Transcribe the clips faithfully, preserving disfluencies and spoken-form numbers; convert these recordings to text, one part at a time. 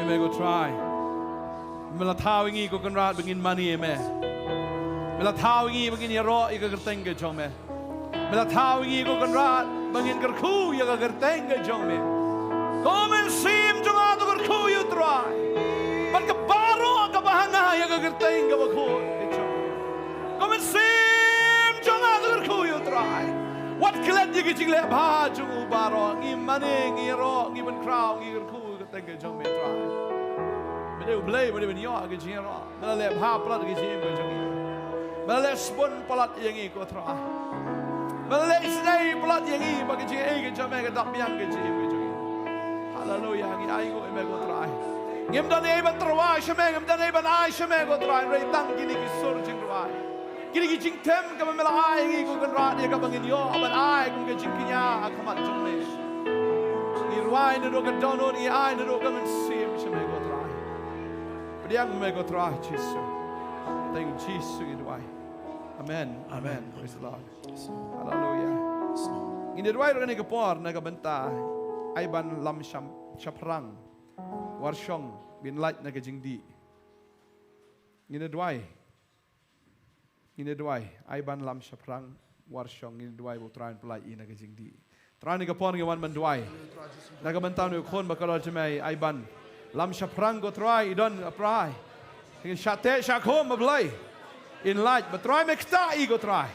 Me ko Trai. Me la thaw ïa ngi ko Kynrad ba ngin mane ïa me. Me la thaw ïa ngi ba ngin ïaroh ïa ka kyrteng ka jong me. Me la thaw ïa ngi ko Kynrad ba ngin kyrkhu ïa ka kyrteng ka jong me. Ko Mynsiem jong nga to kyrkhu ïa u Trai. Bad ka baroh kaba ha nga ïa ka kyrteng kaba khuid ka jong me. Ko Mynsiem jong nga to kyrkhu ïa u Trai. Wat klet ïa ka jingleh bha jong u baroh. Ngi mane, ngi ïaroh, ngi pynkhraw, ngi kyrkhu ïa ka kyrteng ka jong me Trai. Me dei u Blei ba dei ban ïoh ka jingïaroh. Me la leh bha palat ka jingim ka jong ngi. Me la leh sbun palat ïa ngi ko Trai. Me la leh isynei palat ïa ngi ba ka jingim ka jong me ka dap biang ka jingim ka jong ngi. Haleluya, ngi ainguh ïa me ko Trai. Ngim don ei ban tyrwa sha me, ngim don ei ban ai sha me ko Trai. Hynrei tang kine ki sur jingrwai. Kine ki jingtem kaba me la ai ïa ngi ko Kynrad ïa kaba ngin ïoh ban ai kum ka jingkñia ha khmat jong me. Ngi rwai naduh ka dohnud, ngi ai naduh ka mynsiem sha me ko Trai. Pdiang me ko Trai Jisu. Tang Jisu ngi duwai. Amen. Amen. Praise the Lord. Hallelujah. Ngin ïa duwai ruh kane ka por na ka bynta ai ban lam sham, shaphrang, war shong, ban lait na ka jingdih. Ngin ïa duwai. Ngin ïa duwai, ai ban lam shaphrang, war shong, ngin ïa duwai ba u Trai un pynlait ïa ngi na ka jingdih. Trai, kane ka por ngi wan ban duwai. Na ka bynta une u khun ba kordor jong me, ai ban lam shaphrang ko Trai, i don, a Trai. Ngin shah teh shah khum, a Blei. In lait, ba Trai me ktah i ko Trai.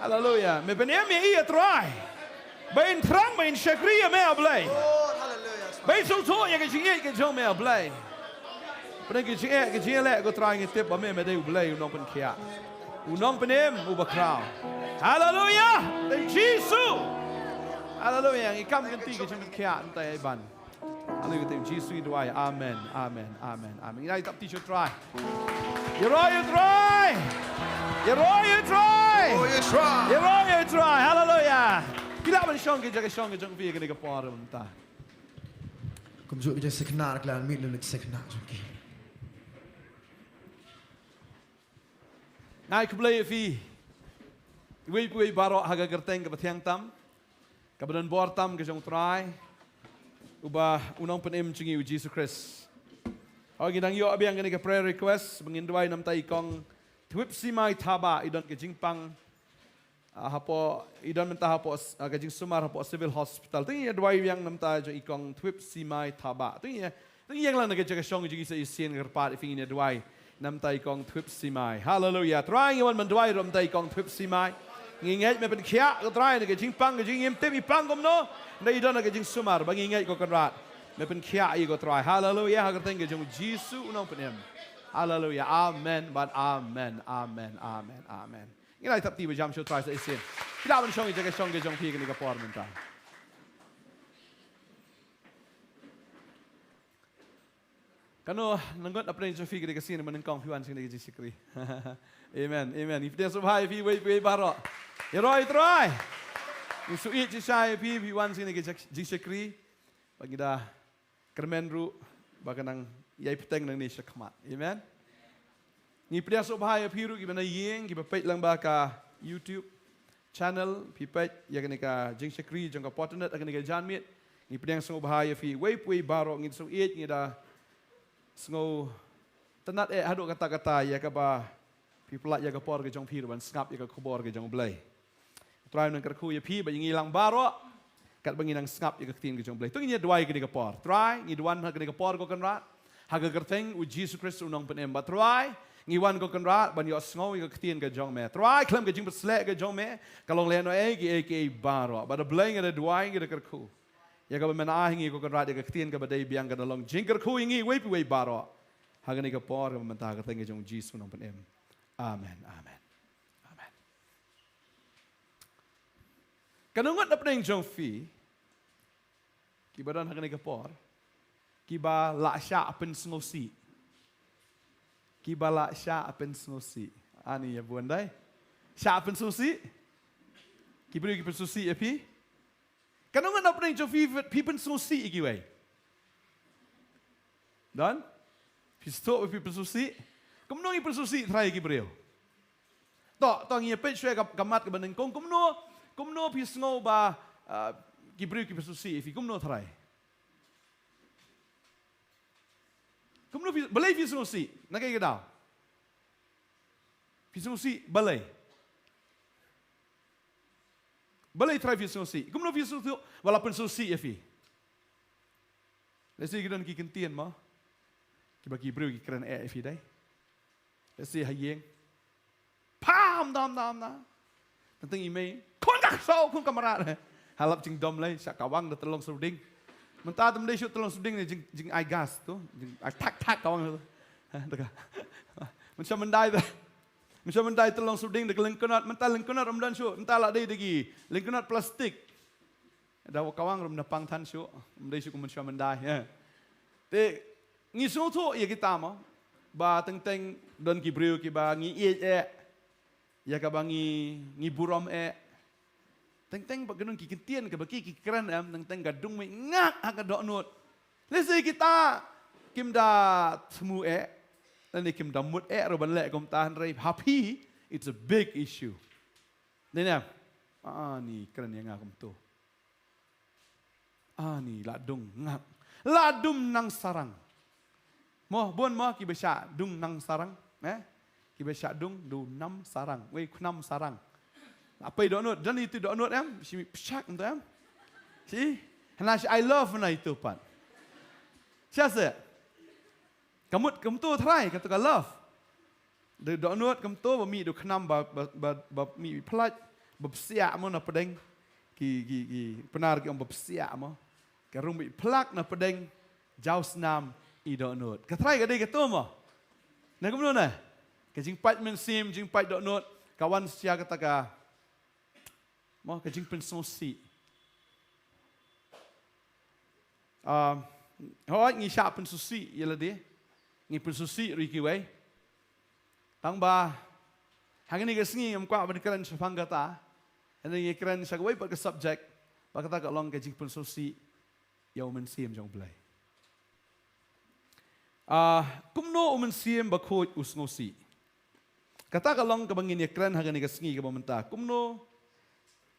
Haleluya. Me pynim ïa i, a Trai. Ba in thrang, ba in shakri ïa me, a Blei. Ba in sngewthuh ïa ka jingïeit ka jong me, a Blei. Pdeng ka jingeh, ka jingeh leh ko Trai, ngi tip ba me, me dei u Blei u nongpynkhiah. U nongpynim, u bakhraw. Haleluya! Tang Jisu! Haleluya! Ngi kam kynti ka jingpynkhiah, mynta ai ban. Haleluya, tang Jisu ngi duwai. Amen, amen, amen, amen. Ngi ai tap ti sha u Trai. Ïaroh ïa u Trai! Ïaroh ïa u Trai! Ïaroh ïa u Trai! Ïaroh ïa u Trai! Haleluya! Phi lah ban shong ki jaka shong ki jong phi kane ka por mynta. Kumjuh ki jingshakri, khlem mih lut ki jingshakri jong ki. Nga ai khublei ïa phi. Iwei pa iwei baroh ha ka kyrteng kaba thiang tam, kaba don bor tam ka jong u Trai, uba u nongpynim jong ngi u Jisu Khrist. Hooid, ngi dang ïoh biang kane ka prayer request, ba ngin duwai namar i kong Thwipsimai Thabah, i don ka jingpang, ah, hapoh, i don mynta hapoh, ah, ka jingsumar hapoh Civil Hospital. Te ngin ïa duwai biang namar i kong Thwipsimai Thabah. Te ngin ïa, te ngin ïeng lang na ka jaka shong jong ngi sa shisien, kyrpad ïa phi, ngin ïa duwai namar i kong Thwipsimai. Haleluya. Trai, ngi wan ban duwai ruh namar i kong Thwipsimai. Ngi ngeit me pynkhiah ko Trai na ka jingpang, ka jingim, tip i pang kumno. Hynrei i don na ka jingsumar, ba ngi ngeit ko Kynrad, me pynkhiah ïa i ko Trai. Haleluya. Ha ka kyrteng ka jong u Jisu u nongpynim. Haleluya. Amen bad amen. Amen. Amen. Amen. Ngin ai tap ti ba jam sha u Trai sa shisien. Phi lah ban shong ïa ka jaka shong ka jong phi kane ka por mynta. Kano ngut na pdeng jong phi kane ka sien mynnyngkong phi wan sha kane ka jingshakri? Amen, amen. Ngi pdiang sngewbha ïa phi iwei pa iwei baroh. Ïaroh ïa u Trai. Ngi shu ïeit shisha ïa phi, phi wan sha kane ka jingshakri. Ba ngi da kyrmen ruh ba kan nang ïai bteng nangne shakhmat. Amen. Ngi pdiang sngewbha ïa phi ruh kiba na ïing, kiba peit lyngba ka YouTube channel, phi peit ïa kane ka jingshakri jong ka Potternet ha kane ka janmiet. Ngi pdiang sngewbha ïa phi iwei pa iwei baroh, ngi sngewbha, ngi da sngewtynnat eh haduh katta katta ïa kaba phi pynlait ïa ka por ka jong phi ruh ban sngap ïa ka khubor ka jong u Blei. U Trai un nang kyrkhu ïa phi bad ïa ngi lang baroh katba ngi nang sngap ïa ka ktien ka jong u Blei. To ngin ïa duwai kane ka por. Trai, ngi wan ha kane ka por ko Kynrad, ha ka kyrteng u Jisu Khrist u nongpynim. Bad Trai, ngi wan ko Kynrad ban ïohsngew ïa ka ktien ka jong me. Trai, khlem ka jingpynshlur ka jong me, ka long lehnohei kiei kiei baroh. Bad A Blei, ngi da duwai, ngi da kyrkhu ïa kaba men ai ha ngi ko Kynrad, ïa ka ktien kaba dei biang, kan long jingkyrkhu ïa ngi iwei pa iwei baroh ha kane ka por kaba mynta, ha ka kyrteng ka jong u Jisu u nongpynim. Amen. Amen. Amen. Kano ngut na pdeng jong phi kiba don ha kane ka por kiba lah shah pynsngewsih? Kiba lah shah pynsngewsih. Ani ïa bun dei. Shah pynsngewsih? Ki briew ki pynsngewsih ïa phi? Kano ngut na pdeng jong phi, phi pynsngewsih ïa kiwei? Don? Phi sngewthuh phi pynsngewsih? Kumno ngi pynsngewsih trai ïa ki briew? To, to ngin ïa peit shuwa ka, ka mat kaba nyngkong, kumno, kumno phi sngew ba, ah, ki briew ki pynsngewsih ïa phi, kumno trai? Kumno phi, balei phi sngewsih? Na kaei ka daw phi sngewsih? Balei? Balei trai phi sngewsih? Kumno phi sngewsih ba la pynsngewsih ïa phi? Lehse ki don ki kyntien mo, kiba ki briew ki kren eh ïa phi dei. Lehse ha ïing, pam dam dam na. Tang i mei, khun ka ksaw, khun ka mrad. Hap lap jingdom lei, sha kawang da tylong suding. Mynta tam dei shu tylong suding ne jing, jingai gas tu, jingai thak thak kawang tu. Ha, da ka. Mynshem myndai da. Mynshem myndai tylong suding da ka lyngknot, mynta lyngknot ym don shu, mynta la dei da ki lyngknot plastik. Da kawang ruh ym da pang than shuh, ym dei shuh kum mynshuwa myndai, eh. Te ngi sngewthuh ïa kita mo, ba teng teng don ki briew kiba ngi ïeit eh, ïa kaba ngi, ngi burom eh. Teng teng ba ka don ki kyntien kaba ki, ki kren em, teng teng ka dung mih ngak ha ka dohnud. Lehse kita kim da thmu eh, lane kim da mut eh ruh ban leh kumta, hynrei ha phi it's a big issue. Dei ne em? Ani kren ïa nga kumto. Ani la dung ngak. La dum nang sarang. Mo, bun mo kiba shah dung nang sarang, eh? Kiba shah dung, du nam sarang. Wei, khnam sarang. La pei dohnud, don itu dohnud em? Shi mih pshak ntu em? Shi? Hana shi I love na itu pat. Sha se? Ka mut kumto trai, katu ka love. Da dohnud kumto ba mih da u khnam ba, ba, ba, ba mih phlak, ba psiah mo na pdeng. Ki, ki, ki Pnar ki ong ba psiah mo. Ka rung mih phlak na pdeng, jaw snam i dohnud. Ka trai ka dei katu mo. Na kumno na? Ka jingpait mynsiem, jingpait dohnud, ka wan sha kata ka Mo, ka jingpynsngewsih. Ah, hooid ngi shah pynsngewsih ïa lade. Ngi pynsngewsih ruh ïa kiwei. Tang ba, hangne ka sngi ngam kwah ban kren shaphang kata. Hynrei ngi kren sha kawei pat ka subject. Ba kata ka long ka jingpynsngewsih ïa u Mynsiem jong U Blei. Ah, kumno u Mynsiem Bakhuid u sngewsih? Kata ka long kaba ngin ïa kren ha kane ka sngi kaba mynta. Kumno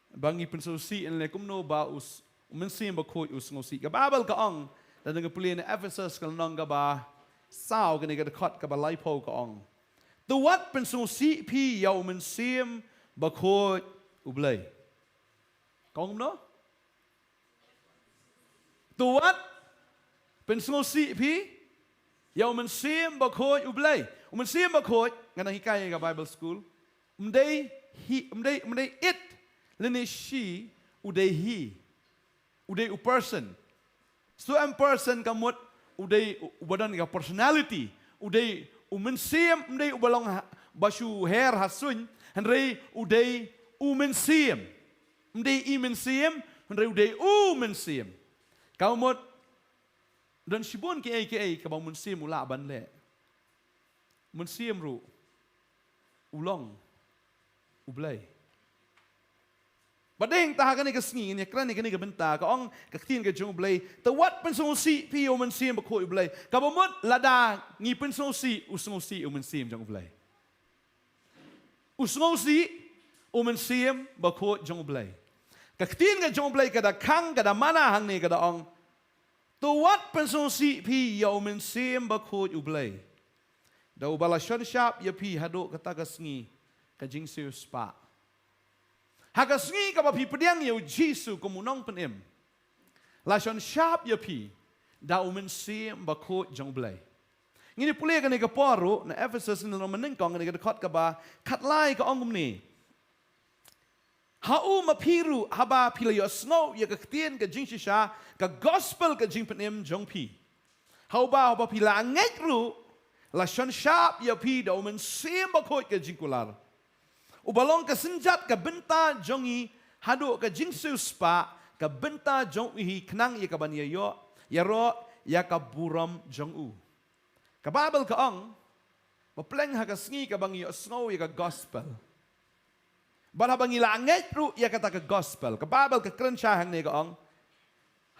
ba ngi pynsngewsih, lane kumno ba u s-, u Mynsiem Bakhuid u sngewsih? Ka Baibl ka ong, lada ngi pule na Ephesus ka lynnong kaba saw, kane ka dkhot kaba laiphew ka ong, to wat pynsngewsih phi ïa u Mynsiem Bakhuid U Blei. Ka ong kumno? To wat pynsngewsih phi ïa u Mynsiem Bakhuid U Blei. U Mynsiem Bakhuid, nga nang hikai ha ka Bible school, ym dei hi, ym dei, ym dei it lane she, u dei he. U dei u person. Shu em person ka mut u dei u, uba don ka personality. U dei u mynsiem, ym dei uba long ha, ba shu her ha suiñ, hynrei u dei u mynsiem. Ym dei i mynsiem, hynrei u dei u mynsiem. Ka mut, don shibun kiei kiei kaba u mynsiem u lah ban leh. U mynsiem ruh u long U Blei. Bad dei hangta ha kane ka sngi ngin ïa kren ïa kane ka bynta, ka ong ka ktien ka jong U Blei, to wat pynsngewsih phi ïa u Mynsiem Bakhuid U Blei. Kaba mut lada ngi pynsngewsih, u sngewsih u Mynsiem jong U Blei. U sngewsih u Mynsiem Bakhuid jong U Blei. Ka ktien ka jong U Blei ka da khang, ka da mana hangne, ka da ong, to wat pynsngewsih phi ïa u Mynsiem Bakhuid U Blei, da uba la shon shap ïa phi haduh kata ka sngi ka jingsiewspah. Ha ka sngi kaba phi pdiang ïa U Jisu kum u Nongpynim, la shon shap ïa phi da u Mynsiem Bakhuid jong U Blei. Ngin ïa pule kane ka por ruh na Ephesus, na lynnong banyngkong, kane ka dkhot kaba khatlai, ka ong kumne: Ha u ma phi ruh, haba phi la ïohsngew ïa ka ktien ka jingshisha, ka gospel ka jingpynim jong phi, ha uba, haba phi la ngeit ruh, la shon shap ïa phi da u Mynsiem Bakhuid ka jingkular, uba long ka synjat ka bynta jong ngi haduh ka jingsiewspah, ka bynta jong u hi, khnang ïa kaban ïa ïoh, ïaroh ïa ka burom jong u. Ka Baibl ka ong ba pleng ha ka sngi kaba ngi ïohsngew ïa ka gospel, bad haba ngi la ngeit ruh ïa kata ka gospel, ka Baibl ka kren shai hangne, ka ong: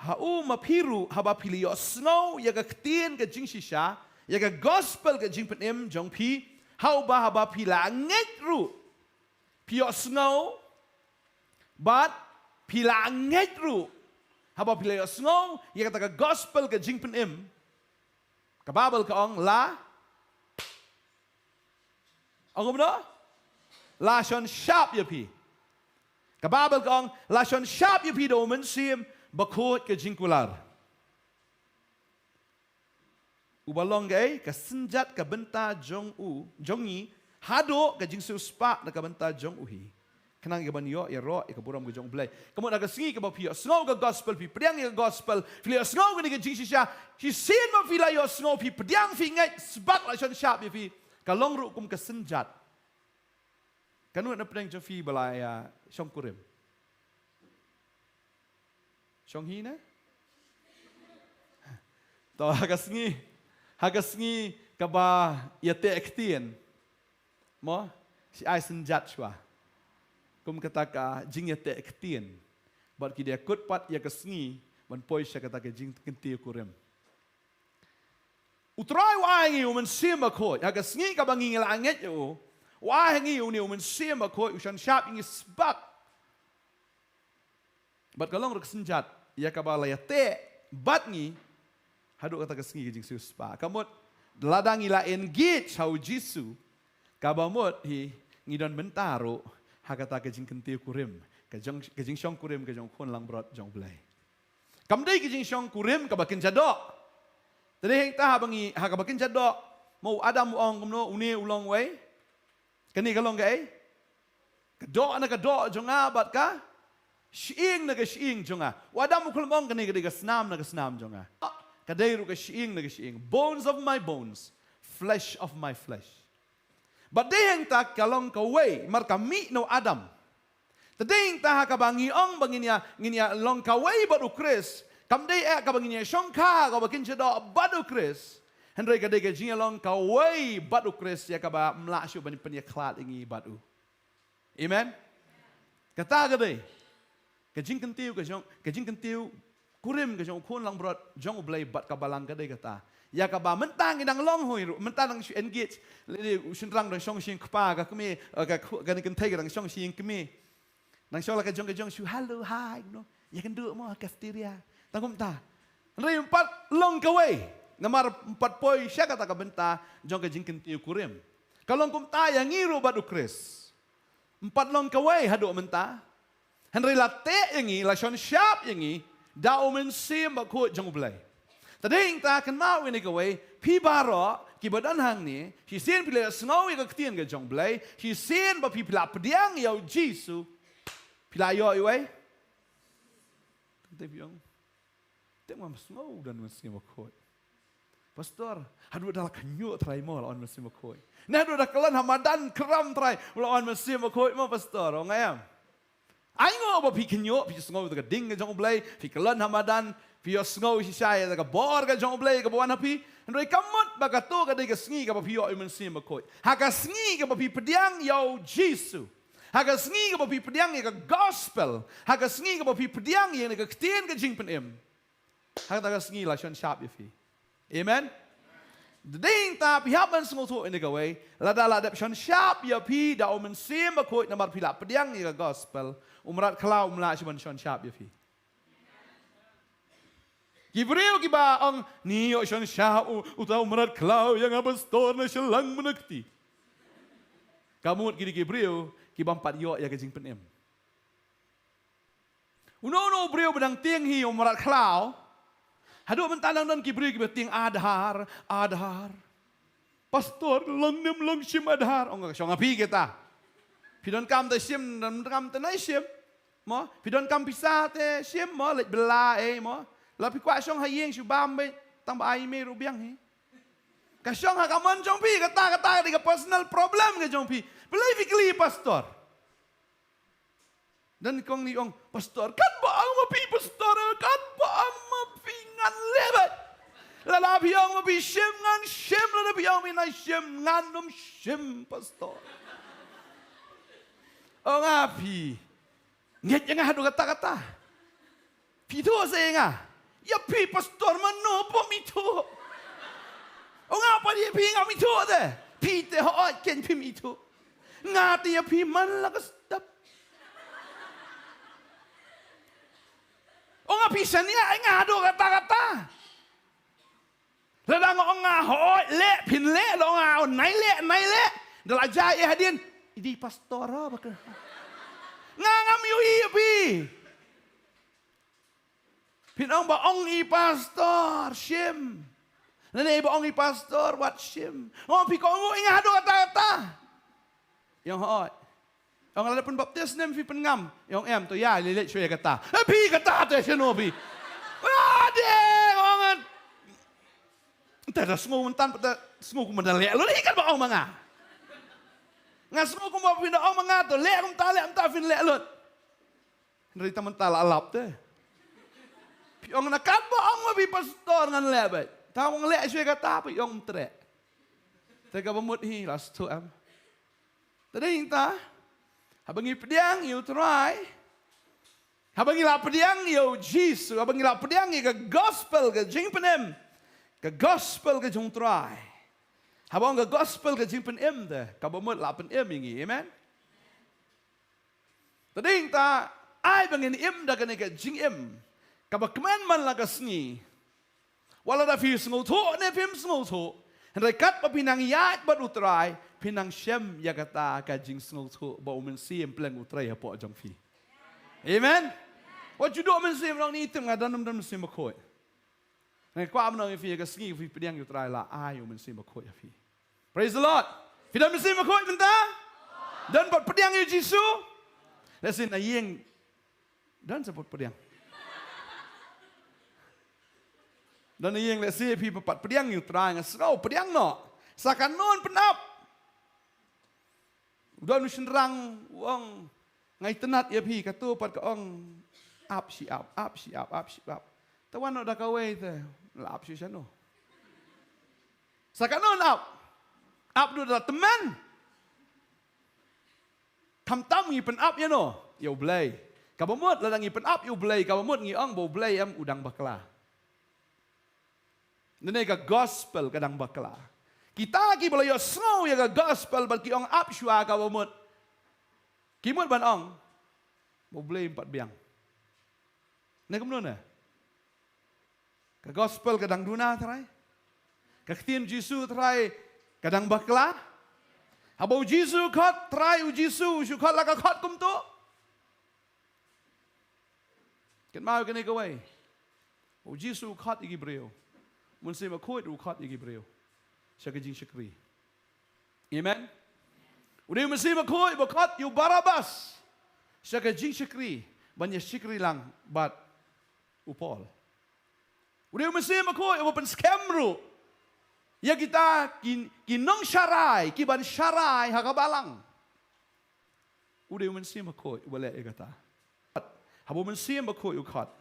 Ha u ma phi ruh, haba phi la ïohsngew ïa ka ktien ka jingshisha, ïa ka gospel ka jingpynim jong phi, ha uba haba phi la ngeit ruh phi ïohsngew, bad phi la ngeit ruh haba phi la ïohsngew ïa kata ka gospel ka jingpynim, Ka Baibl ka ong la, ong kumno? La shon shap ïa phi. Ka Baibl ka ong la shon shap ïa phi da u Mynsiem Bakhuid ka jingkular. Uba long kaei? Ka synjat ka bynta jong u, jong ngi, haduh ka jingsiewspah na ka bynta jong u hi. Khnang ïa kaban ïoh ïaroh ïa ka burom ka jong U Blei. Ka mut ha ka sngi kaba phi ïohsngew ka gospel, phi pdiang ïa ka gospel, phi la ïohsngew kane ka jingshisha, shisien ba phi la ïohsngew, phi pdiang, phi ngeit, sbak la shon shap ïa phi. Ka long ruh kum ka synjat. Katno na pdeng jong phi ba la ïa shongkurim? Shong hi ne? To ha ka sngi, ha ka sngi kaba ïa teh ktien, mo, shi ai synjat shuwa kum kata ka jingïa teh ktien. Bad ki da kut pat ïa ka sngi ban poi sha kata ka jingkyntiew kurim. U Trai u ai ngi u Mynsiem Bakhuid ha ka sngi kaba ngi la ngeit ïa u. U ai ngi une u Mynsiem Bakhuid, u shon shap ïa ngi sbak. Bad ka long ruh ka synjat ïa kaba la ïa teh bad ngi haduh kata ka sngi ka jingsiewspah. Ka mut lada ngi la engage ha u Jisu, kaba mut hi ngi don mynta ruh ha kata ka jingkyntiew kurim, ka jong, ka jingshongkurim ka jong u khun langbrot jong U Blei. Kam dei ka jingshongkurim kaba kynja doh. Te dei hangta haba ngi, ha kaba kynja doh, mo, u Adam u ong kumno, une u long uwei? Kane ka long kaei? Ka doh na ka doh jong nga bad ka shyieng na ka shyieng jong nga. U Adam u khlem ong kane ka dei ka snam na ka snam jong nga. Ka dei ruh ka shyieng na ka shyieng. Bones of my bones, flesh of my flesh. Bad dei hangta ka long kawei, mar ka mih na u Adam. Te dei hangta ha kaba ngi ong ba ngin ïa, ngin ïa long kawei bad u Khrist. Kam dei eh kaba ngin ïa shongkha kaba kynja doh bad u Khrist. Hynrei ka dei ka jingïalong kawei bad u Khrist ïa kaba ym lah shuh ban pynïakhlad ïa ngi bad u. Amen. Kata ka dei ka jingkyntiew ka jong, ka jingkyntiew kurim ka jong u khun langbrot jong U Blei bad ka balang ka dei kata. Ïa kaba mynta ngi dang long hoi ruh, mynta dang shu engage. Lei u shynrang dang shong sha ïing kpa, ka kmie, eh, ka khu-, kane ka kynthei ka dang shong sha ïing kmie. Dang shong la ka jong ka jong shu hello hi, no. Ïakynduh mo ha cafeteria. Tang kumta. Hynrei ym pat long kawei. Namar ym pat poi sha kata ka bynta jong ka jingkyntiew kurim. Ka long kumta ïa ngi ruh bad u Khrist. Ym pat long kawei haduh mynta. Hynrei la teh ïa ngi, la shon shap ïa ngi da u Mynsiem Bakhuid jong U Blei. Te dei hangta kynmaw ïa kane kawei, phi baroh kiba don hangne, shisien phi la sngew ïa ka ktien ka jong U Blei, shisien ba phi, phi la pdiang ïa u Jisu, phi la ïoh ïa uwei? Te phi ong, te ngam sngew don Mynsiem Bakhuid. Pastor, haduh da la khynñiuh trai mo la wan Mynsiem Bakhuid. Ne haduh da khlem ha madan khram trai mo la wan Mynsiem Bakhuid mo, Pastor, ong em. Ai nguh ba phi khynñiuh, phi sngew ïa ka ding ka jong U Blei, phi khlem ha madan, phi ïohsngew shisha ïa ka bor ka jong U Blei kaba wan ha phi. Hynrei ka mut ba kato ka dei ka sngi kaba phi ïoh ïa u Mynsiem Bakhuid. Ha ka sngi kaba phi pdiang ïa u Jisu. Ha ka sngi kaba phi pdiang ïa ka gospel. Ha ka sngi kaba phi pdiang ïa ka ktien ka jingpynim. Ha kata ka sngi la shon shap ïa phi. Amen. Te dei hangta phi hap ban sngewthuh ïa kane kawei, lada la dep shon shap ïa phi da u Mynsiem Bakhuid namar phi la pdiang ïa ka gospel, u mrad khlaw um lah shuh ban shon shap ïa phi. Ki briew kiba ong, ngi ïoh shon shap u, uta u mrad khlaw ïa nga, Pastor, na shyllangmynakti. Ka mut ki dei ki briew kiba ym pat ïoh ïa ka jingpynim. Uno uno u briew ba dang tieng hi u mrad khlaw. Haduh mynta dang don ki briew kiba tieng Aadhaar, Aadhaar. Pastor, long ne ym long shim Aadhaar? Ong ka shong ha phi kita. Phi donkam te shim, donkam te nai shim. Mo, phi donkam pisa te shim mo, leit bylla ei mo. La phi kwah shong ha ïing shu bam beit, tang ba ai mei ruh biang hi. Ka shong ha ka mon jong phi, kata, kata ka dei ka personal problem ka jong phi. Balei phi kylli pastor? Don kong ni ong, Pastor, katba ong ma phi, Pastor, katba ong ma phi ngan leh beit. Lada phi ong ma phi shim ngan shim, lada phi ong ma phi nai shim ngan ym shim, Pastor. Ong ma phi, ngeit ïa nga haduh katta katta. Phi ithuh sa ïa nga? Ïa phi Pastor mano phi ithuh? Ong ma phi, ïa phi ngam ithuh te. Phi te hooid kein phim ithuh. Nga te ïa phi man la ka step. Ong ma phi shaniah ïa nga haduh katta katta. Lada nga ong nga hooid leh, phin leh, lada nga ong nai leh, nai leh. Da la jia ïa hadien, i dei pastor ha ba ka. Nga ngam ïohi ïa phi. Phin ong ba ong i pastor shim. Lane ba ong i pastor wat shim. Ong phi ko ong i nga haduh kata kata. Ïa ong hooid. Ong lada pynbaptis ne em phi pynngam. Ïa ong em to ïa leh leh shuwa kata. Eh phi kata te shano phi. Wa de ong. Te da sngew mynta pat da sngew kumba da leh lut hi kan ba ong ma nga. Nga sngew kumba phin da ong ma nga to leh kumta leh kumta phin leh lut. Hynrei tang mynta la lap te. Phi ong na katba ong ma phi pastor ngan leh beit. Tang ong leh shuwa kata phi ong ym treh. Te kaba mut hi la shu em. Te dei ta. Haba ngi pdiang ïa u Trai. Haba ngi la pdiang ïa u Jisu, haba ngi la pdiang ïa ka gospel ka jingpynim. Ka gospel ka jong u Trai. Haba ong ka gospel ka jingpynim te, kaba mut la pynim ïa ngi. Amen. Te dei ta ai ba ngin im da kane ka jingim kaba kmen man la ka sngi. Wat lada phi sngewthuh ne phim sngewthuh, hynrei katba phi nang ïaid bad u Trai phi nang shem ïa kata ka jingsngewthuh ba u Mynsiem Blei u Trai hapoh jong phi. Amen. Wat ju duh mynsiem nong ni tim nga don don mynsiem bakhuid. Nga kwah ban ong ïa phi ïa ka sngi phi pdiang ïa u Trai la ai u Mynsiem Bakhuid ïa phi. Praise the Lord. Phi don Mynsiem Bakhuid mynta? Don pat pdiang ïa u Jisu? Lehse na ïing don sa pat pdiang. Don na ïing lehse phi pat pdiang ïa u Trai nga sngew pdiang noh. Sa katno pynap. U don u shynrang u ong nga itynnad ïa phi, kato pat ka ong ap shi ap, ap shi ap, ap shi ap. Te wan noh da kawei te la ap shi shano. Sa katno ap? Ap duh da tymmen. Khamtam ngi pynap ïa no ïa u Blei. Kaba mut lada ngi pynap ïa u Blei kaba mut ngi ong ba u Blei em u dang bakla. Nane ka gospel ka dang bakla. Kita kiba la ïohsngew ïa ka gospel bad ki ong ap shuwa kaba mut. Ki mut ban ong ba u Blei um pat biang. Ne kumno ne? Ka gospel ka dang duna trai. Ka ktien Jisu trai ka dang bakla. Haba u Jisu khot trai u Jisu u shu khot la ka khot kumto. Kynmaw kane kawei. U Jisu u khot ïa ki briew. Mynsiem Bakhuid u khot ïa ki briew sha ka jingshakri. Amen. U dei u Mynsiem Bakhuid ba khot ïa u Barabas sha ka jingshakri ban ïa shakri lang bad u Paul. U dei u Mynsiem Bakhuid uba pynskhem ruh ïa kita ki, ki nongsharai, ki ban sharai ha ka balang. U dei u Mynsiem Bakhuid uba leh ïa kata. Haba u Mynsiem Bakhuid u khot,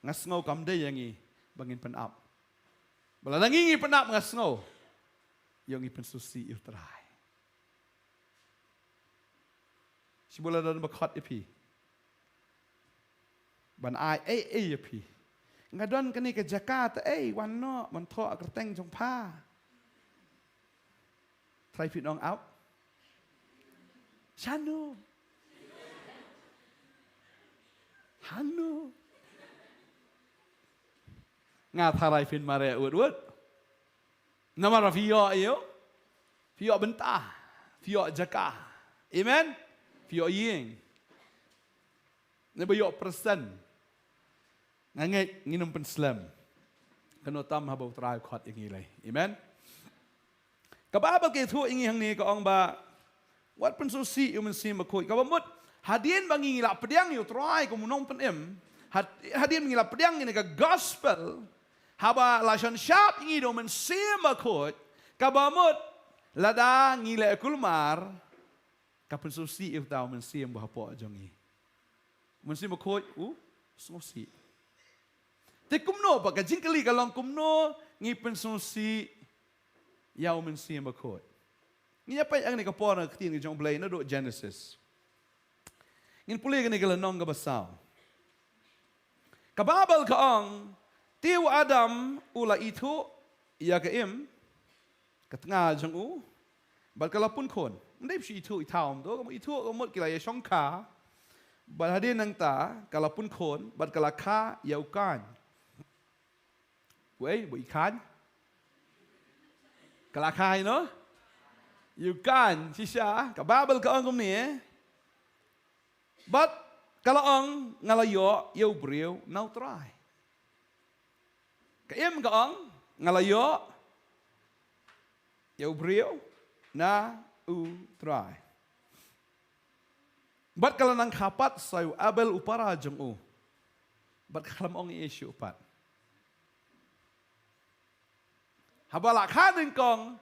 nga sngew kam dei ïa ngi ba ngin pynap. Ba lada ngi ngi pynap nga sngew ïa ngi pynsngewsih ïa u Trai. Shibun la don ba khot ïa phi ban ai ei ei ïa phi. Nga don kane ka jaka te ei wan noh ban thoh kyrteng jong pha. Trai phi nong ap. Shano? Hano? Nga tharai phin mareh wut wut. Namar phi ïoh ïa u, phi ïoh bynta, phi ïoh jaka. Amen. Phi ïoh ïing. Ne ba ïoh persen. Nga ngeit ngin ym pynslem. Kano tam haba u Trai u khot ïa ngi lei. Amen. Ka Baibl ka ïathuh ïa ngi hangne ka ong ba wat pynsngewsih ïa u Mynsiem Bakhuid. Kaba mut hadien ba ngi la pdiang ïa u Trai kum u nongpynim, had-, hadien ba ngi la pdiang ïa ka gospel, haba la shon shap ïa ngi da u Mynsiem Bakhuid, kaba mut lada ngi leh kulmar, ka pynsngewsih ïa uta u mynsiem ba hapoh jong ngi. U Mynsiem Bakhuid u sngewsih. Te kumno ba ka jingkylli ka long kumno ngi pynsngewsih ïa u Mynsiem Bakhuid. Ngin ïa peit hangne ka por na ka ktien ka jong U Blei naduh Genesis. Ngin pule kane ka lynnong kaba saw. Ka Baibl ka ong, te u Adam u la ithuh ïa ka im ka tnga jong u bad ka la pun khun. Ym dei shu ithuh i thaw, ym dei, ka mut ithuh ka mut ki la ïa shongkha. Bad hadien nangta ka la pun khun bad ka la kha ïa u Kain. Wei, ba i Kain. Ka la kha ïa no? Ïa u Kain, shisha, ka Baibl ka ong kumne. Bad ka la ong nga la ïoh ïa u briew na u Trai. Ka im ka ong nga la ïoh ïa u briew na u Trai. Bad ka la nang kha pat sa ïa u Abel u para jong u. Bad ka khlem ong ei ei shuh pat. Haba la kha nyngkong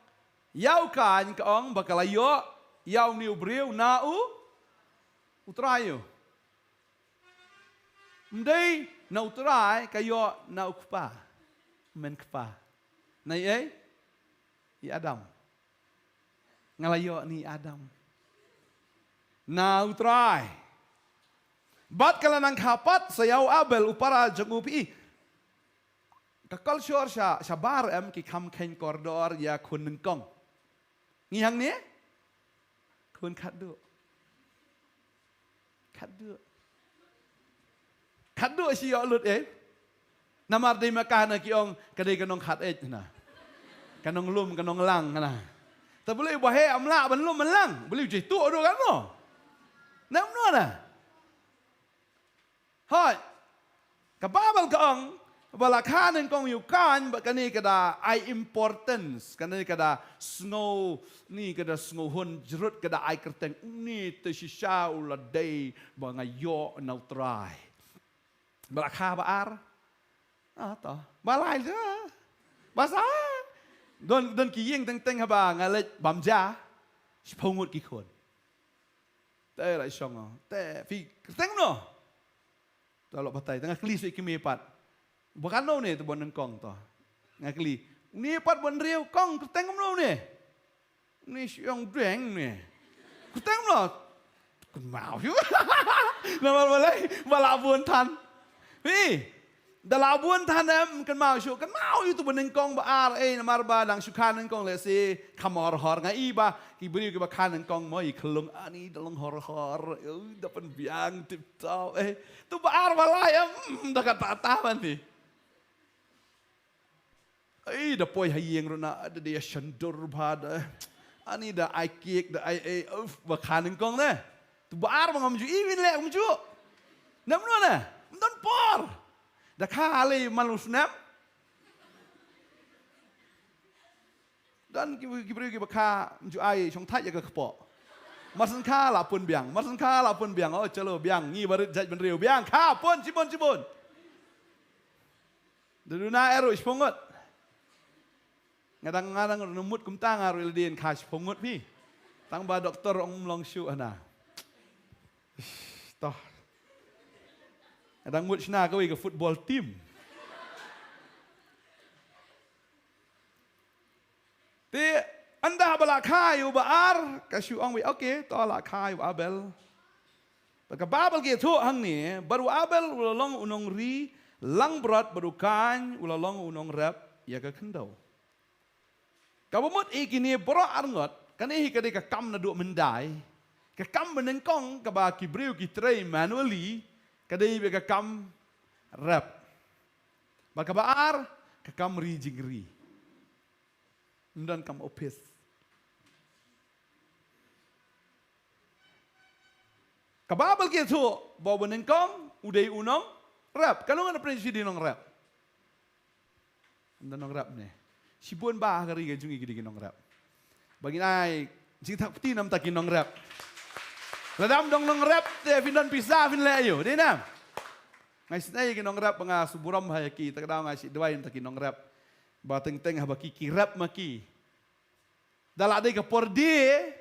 ïa u Kain ka ong ba ka la ïoh ïa une u briew na u, u Trai u. Ym dei na u Trai, ka ïoh na u kpa. Ym ei kpa. Na ei ei? I Adam. Nga la ïoh na i Adam. Na u Trai. Bad ka la nang kha pat sa ïa u Abel u para jong u phi. Ka culture sha, shabar em ki kham kheiñ kordor ïa khun nyngkong. Ngi hangne? Khun khatduh. Khatduh. Khatduh shi ïoh lut eh. Namar dei ma ka na ki ong ka dei ka nong khat eh na. Ka nong lum, ka nong lang na. Ta beli ba he am lah ban lum ban lang. Beli je tu adu kan no. Nam no na. Hoi. Ka Baibl ka ong ba la kha nyngkong ïa u Kain bad kane ka da ai importance, kane ka da sngew, ni ka da sngew hun jrut, ka da ai kyrteng, ni te shisha u la dei ba nga ïoh na u Trai. Ba la kha ba ar. Ah, to. Ba lai te. Ba sa. Don, don ki ïing teng teng haba nga leit bam ja. Shiphew ngut ki khun. Te la shong. Te phi kyrteng no. To la batai. Te nga kylli sa ki mei pat. Ba kano ne te ba nyngkong to. Nga kylli. Ni pat ba hynriew kong kyrteng no ne. Ni shong deng ne. Kyrteng no. Kynmaw shuh. Namar balei ba la bun than. Phi. Da la bun than em kynmaw shuh, kynmaw ïa utu ba nyngkong ba ar, eh, namar ba dang shu kha nyngkong lehse kham hor hor. Nga i ba ki briew kiba kha nyngkong mo i khlung ani da long hor hor, eh, da pynbiang tip top, eh. Tu ba ar ba lai em, mm, da kata ta ban ti. Ai, da poi ha ïing ruh na, da dei shandur bha da. Ani da ai kek, da ai, ai, uf, ba kha nyngkong ne. Tu ba ar ba ngam ju i win leh ngam ju. Nam no ne, ym don por. Da kha lei malu snap. Don ki, ki briew kiba kha, ngam ju ai shong thait ïa ka kpoh. Mar syn kha la pun biang, mar syn kha la pun biang. Oh, chalo biang, ngi barit jait bynriew biang, kha pun, shibun, shibun. Da duna eru shiphew ngut. Nga dang, nga dang ruh mut kumta nga ruh ïa lade kha shiphew ngut phi. Tang ba doktor ong ym long shuh hana. Toh. Nga dang mut shna kawei ka football team. Te ynda ba la kha ïa uba ar, ka shu ong wei, okay, to la kha ïa u Abel. Bad ka Baibl ka ïathuh hangne, bad u Abel u la long u nongri langbrot bad u Kain u la long u nongrep ïa ka khyndew. Kaba mut ïa kine baroh arngut, kane hi ka dei ka kam naduh myndai, ka kam banyngkong kaba ki briew ki trei manually, ka dei beit ka kam rep. Bad kaba ar, ka kam ri jingri. Ym don kam ophis. Ka Baibl ka ïathuh ba u banyngkong u dei u nongrep. Kano nga pynshai dei nongrep? Ym don nongrep ne. Shibun ba ha ka ri ka jong ngi ki dei ki nongrep. Ba ngin ai jingthap kti namar ki nongrep. Lada ym don nongrep te phin don pisa phin leh aïu, dei ne? Nga isynei ki nongrep ba nga sngewburom ha ki, ta ka daw nga shu duwai namar ki nongrep. Ba teng teng haba ki, ki rep ma ki. Da la dei ka por die,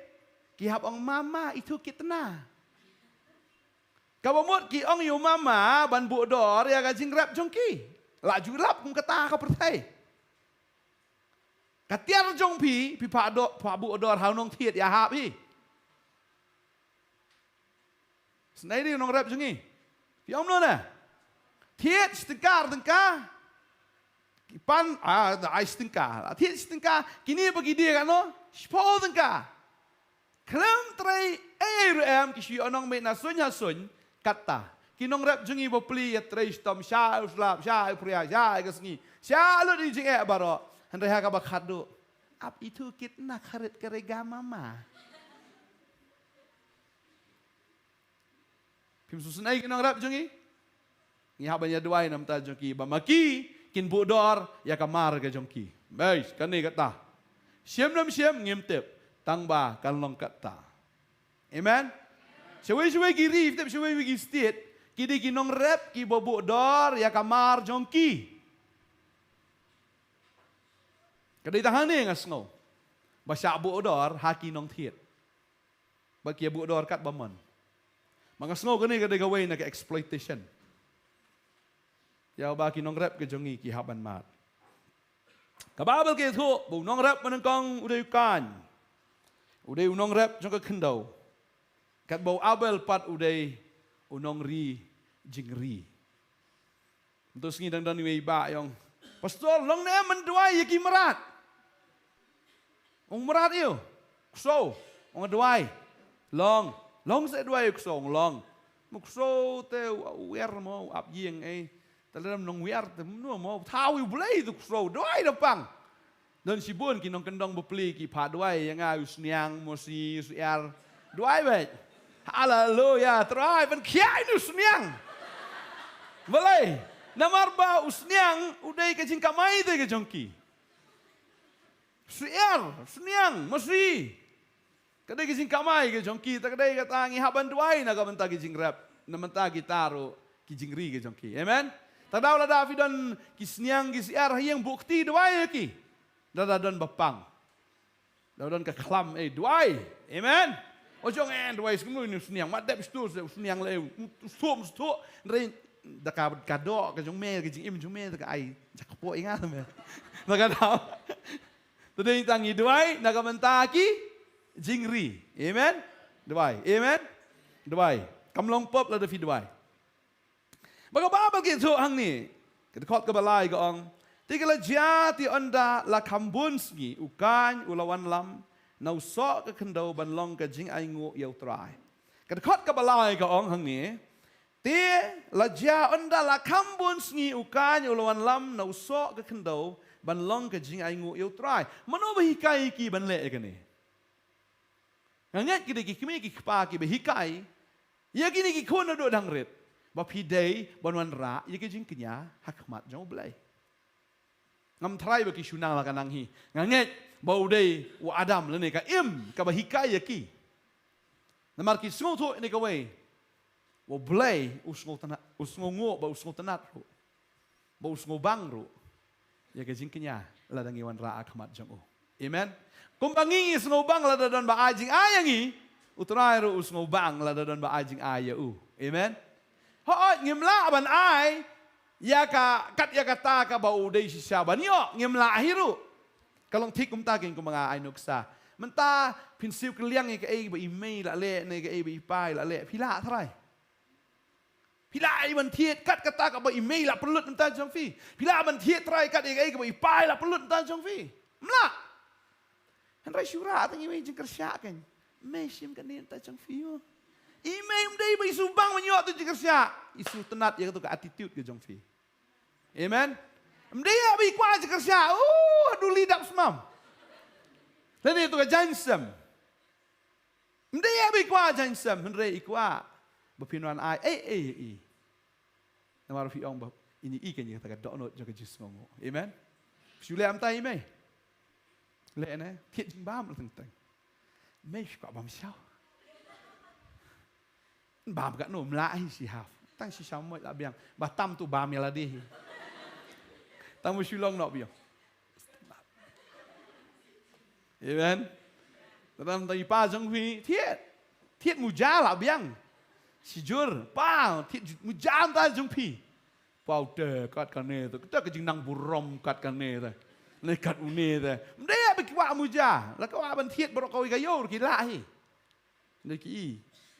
ki hap ong mama itu kitna. Kaba mut ki ong ïa u mama ban buh dor ïa ka jingrep jong ki. La ju rep kum kata ka pyrthei. Ka tiar jong phi, phi phah do-, phah buh dor ha u nongthied ïahap hi. Snei dei u nongrep jong ngi. Phi ong no ne. Thied shi tyngka ar tyngka. Ki pan, ah, da ai shi tyngka. Thied shi tyngka. Kine ba ki die kano. Shiphew tyngka. Khlem trei ei ei ruh em ki shu ïoh nong mih na suiñ ha suiñ. Kata. Ki nongrep jong ngi ba plie ïa trei shitom sha u slap, sha u phria, sha ka sngi. Sha lut i jingeh baroh. Hynrei ha kaba khatduh. Ap itu kit na kharit ka rega mama. Phim sngewsynei ki nongrep jong ngi. Ngi hap ban ïa duwai namar jong ki ba ma ki kin buh dor ïa ka mar ka jong ki. Bes kane kata. Shem nam shem ngim tip tang ba kan long kata. Amen. Shawei shawei ki ri, tip shawei shawei ki state, ki dei ki nongrep ki ba buh dor ïa ka mar jong ki. Ka dei tang hangne nga sngew ba shah buh dor ha ki nongthied. Ba ki buh dor kat ba mon. Ma nga sngew kane ka dei kawei na ka exploitation. Ïa ba ki nongrep ka jong ngi ki hap ban mad. Ka Baibl ka ïathuh ba u nongrep mynnyngkong u dei u kaiñ. U dei u nongrep jong ka khyndew. Katba u Abel pat u dei u nongri jingri. Mynta sngi dang don iwei i bah i ong, Pastor, long ne em ban duwai ïa ki mrad? Ong mrad ïa u ksew. Ong duwai. Long. Long se duwai ïa u ksew, ong long. Ma u ksew te u wer mo, u ap ïing ei. Te lem nong wer te mno mo, thaw ïa u Blei te u ksew, duwai da pang. Don shibun ki nongkyndong bapli ki phah duwai ïa nga, u sniang, mosi, u syiar. Duwai beit. Haleluya, Trai, ban khia ïa u sniang. Balei? Namar ba u sniang u dei ka jingkamai te ka jong ki. Syiar, sniang, mosi. Ka dei ka jingkamai ka jong ki, ta ka dei kata ngi hap ban duwai na ka bynta ki jingrep, na bynta kita ruh ki jingri ka jong ki. Amen. Ta daw lada phi don ki sniang ki syiar ha ïing, buh kti duwai ïa ki. Lada don ba pang. Lada don ka khlam, eh, duwai. Amen. O jong, eh, duwai sngewlui ni sniang, ma dep stu sniang le, u sum stu, re da ka, ka doh ka jong me, ka jingim jong me, da ka ai jakpoh ïa nga me. Da ka daw. Te dei tang ngi duwai na ka bynta ki jingri. Amen. Duwai. Amen. Duwai. Kam long pop lada phi duwai. Ba ka Baibl ka ïathuh hangne, ka dkhot kaba lai ka ong, te ka la jia te ynda la kham bun sngi u kaiñ u la wanlam na u soh ka khyndew ban long ka jingainguh ïa u Trai. Ka dkhot kaba lai ka ong hangne, te la jia ynda la kham bun sngi u kaiñ u la wanlam na u soh ka khyndew ban long ka jingainguh ïa u Trai. Mano ba hikai ki ban leh ïa kane? Nga ngeit ki dei ki kmie ki kpa ki ba hikai ïa kine ki khun naduh dang rit ba phi dei ban wanrah ïa ki jingkñia ha khmat jong U Blei. Ngam tharai ba ki shu nang la ka nang hi. Nga ngeit ba u dei u Adam lane ka Im kaba hikai ïa ki. Namar ki sngewthuh ïa kane kawei, ba U Blei u sngewtynnat, u sngewnguh bad u sngewtynnat ruh, ba u sngewbang ruh ïa ka jingkñia lada ngi wanrah ha khmat jong u. Amen. Kumba ngi ngi sngewbang lada don ba ai jingai ïa ngi, U Trai ruh u sngewbang lada don ba ai jingai ïa u. Amen. Hooid, ngim lah ban ai ïa ka, kat ïa kata kaba u dei shisha ban ïoh, ngim lah hi ruh. Ka long thik kumta kein kumba nga ai nuksa. Mynta phin siew kylliang ïa kaei ba i mei la leh ne kaei ba i pa i la leh, phi lah trai? Phi lah ai ban thied kat kata kaba i mei la pynlut mynta jong phi? Phi lah ban thied trai kat ïa kaei kaba i pa i la pynlut mynta jong phi? Ym lah. Hynrei shu rah tang i mei jingkyrshan kein. Mei, shim kane mynta jong phi mo. I mei ym dei ba i sngewbang ban ïoh tu jingkyrshan. I sngewtynnat ïa katu ka attitude ka jong phi. Amen. Ym dei ïa ba i kwah jingkyrshan. Uh, haduh lei dap smam. Lane tu ka jaiñsem. Ym dei ïa ba i kwah jaiñsem, hynrei i kwah ba phin wan ai ei ei ei. Namar phi ong ba ini i kein ïa kata ka dohnud jong ka jingsngewnguh. Amen. Shu leh mynta i mei. Leh ne thied jingbam la teng teng. Mei, phi kwah bam shaw? Bam katno, ym lah hi, shi hap. Tang shisha mo lah biang. Ba tam tu bam ïa lade hi. Tang mo shu long noh biang. Amen. Tang tang i pa jong phi thied. Thied muja lah biang. Shi jur pa thied muja mynta jong phi. Pau te kat kane te, kata ka jingnang burom kat kane te. Ne kat une te. Ym dei ïa ba ki kwah muja. La ka kwah ban thied baroh kawei ka ïew ki lah hi. Hynrei ki i,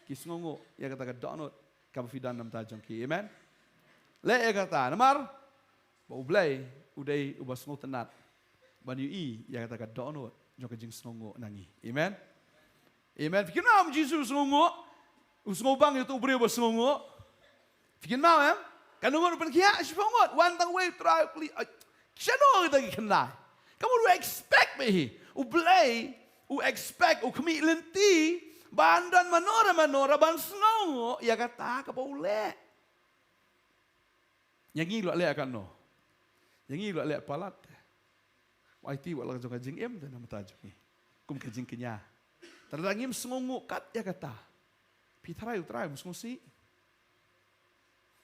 ki sngewnguh ïa kata ka dohnud kaba phi don na bynta jong ki. Amen. Leh ïa kata namar ba U Blei u dei uba sngewtynnat ban ïohi ïa kata ka dohnud jong ka jingsngewnguh na ngi. Amen. Amen. Phi kynmaw em Jisu u sngewnguh? U sngewbang ïa uto u briew ba sngewnguh. Phi kynmaw em? Katno ngut u pynkhiah? Shiphew ngut. Wan tang uwei u Trai u kylli, ai, shano kita ki khyndai? Ka mut u expect beit hi. U Blei u expect, u khmih lynti ban don mano re mano re ban sngewnguh ïa kata kaba u leh. Ïa ngi la leh katno? Ïa ngi la leh palat. Wa iti wa la jong ka jingim te na mata jong ngi. Kum ka jingkñia. Te lada ngim sngewnguh kat ïa kata, phi trai u Trai um sngewsih.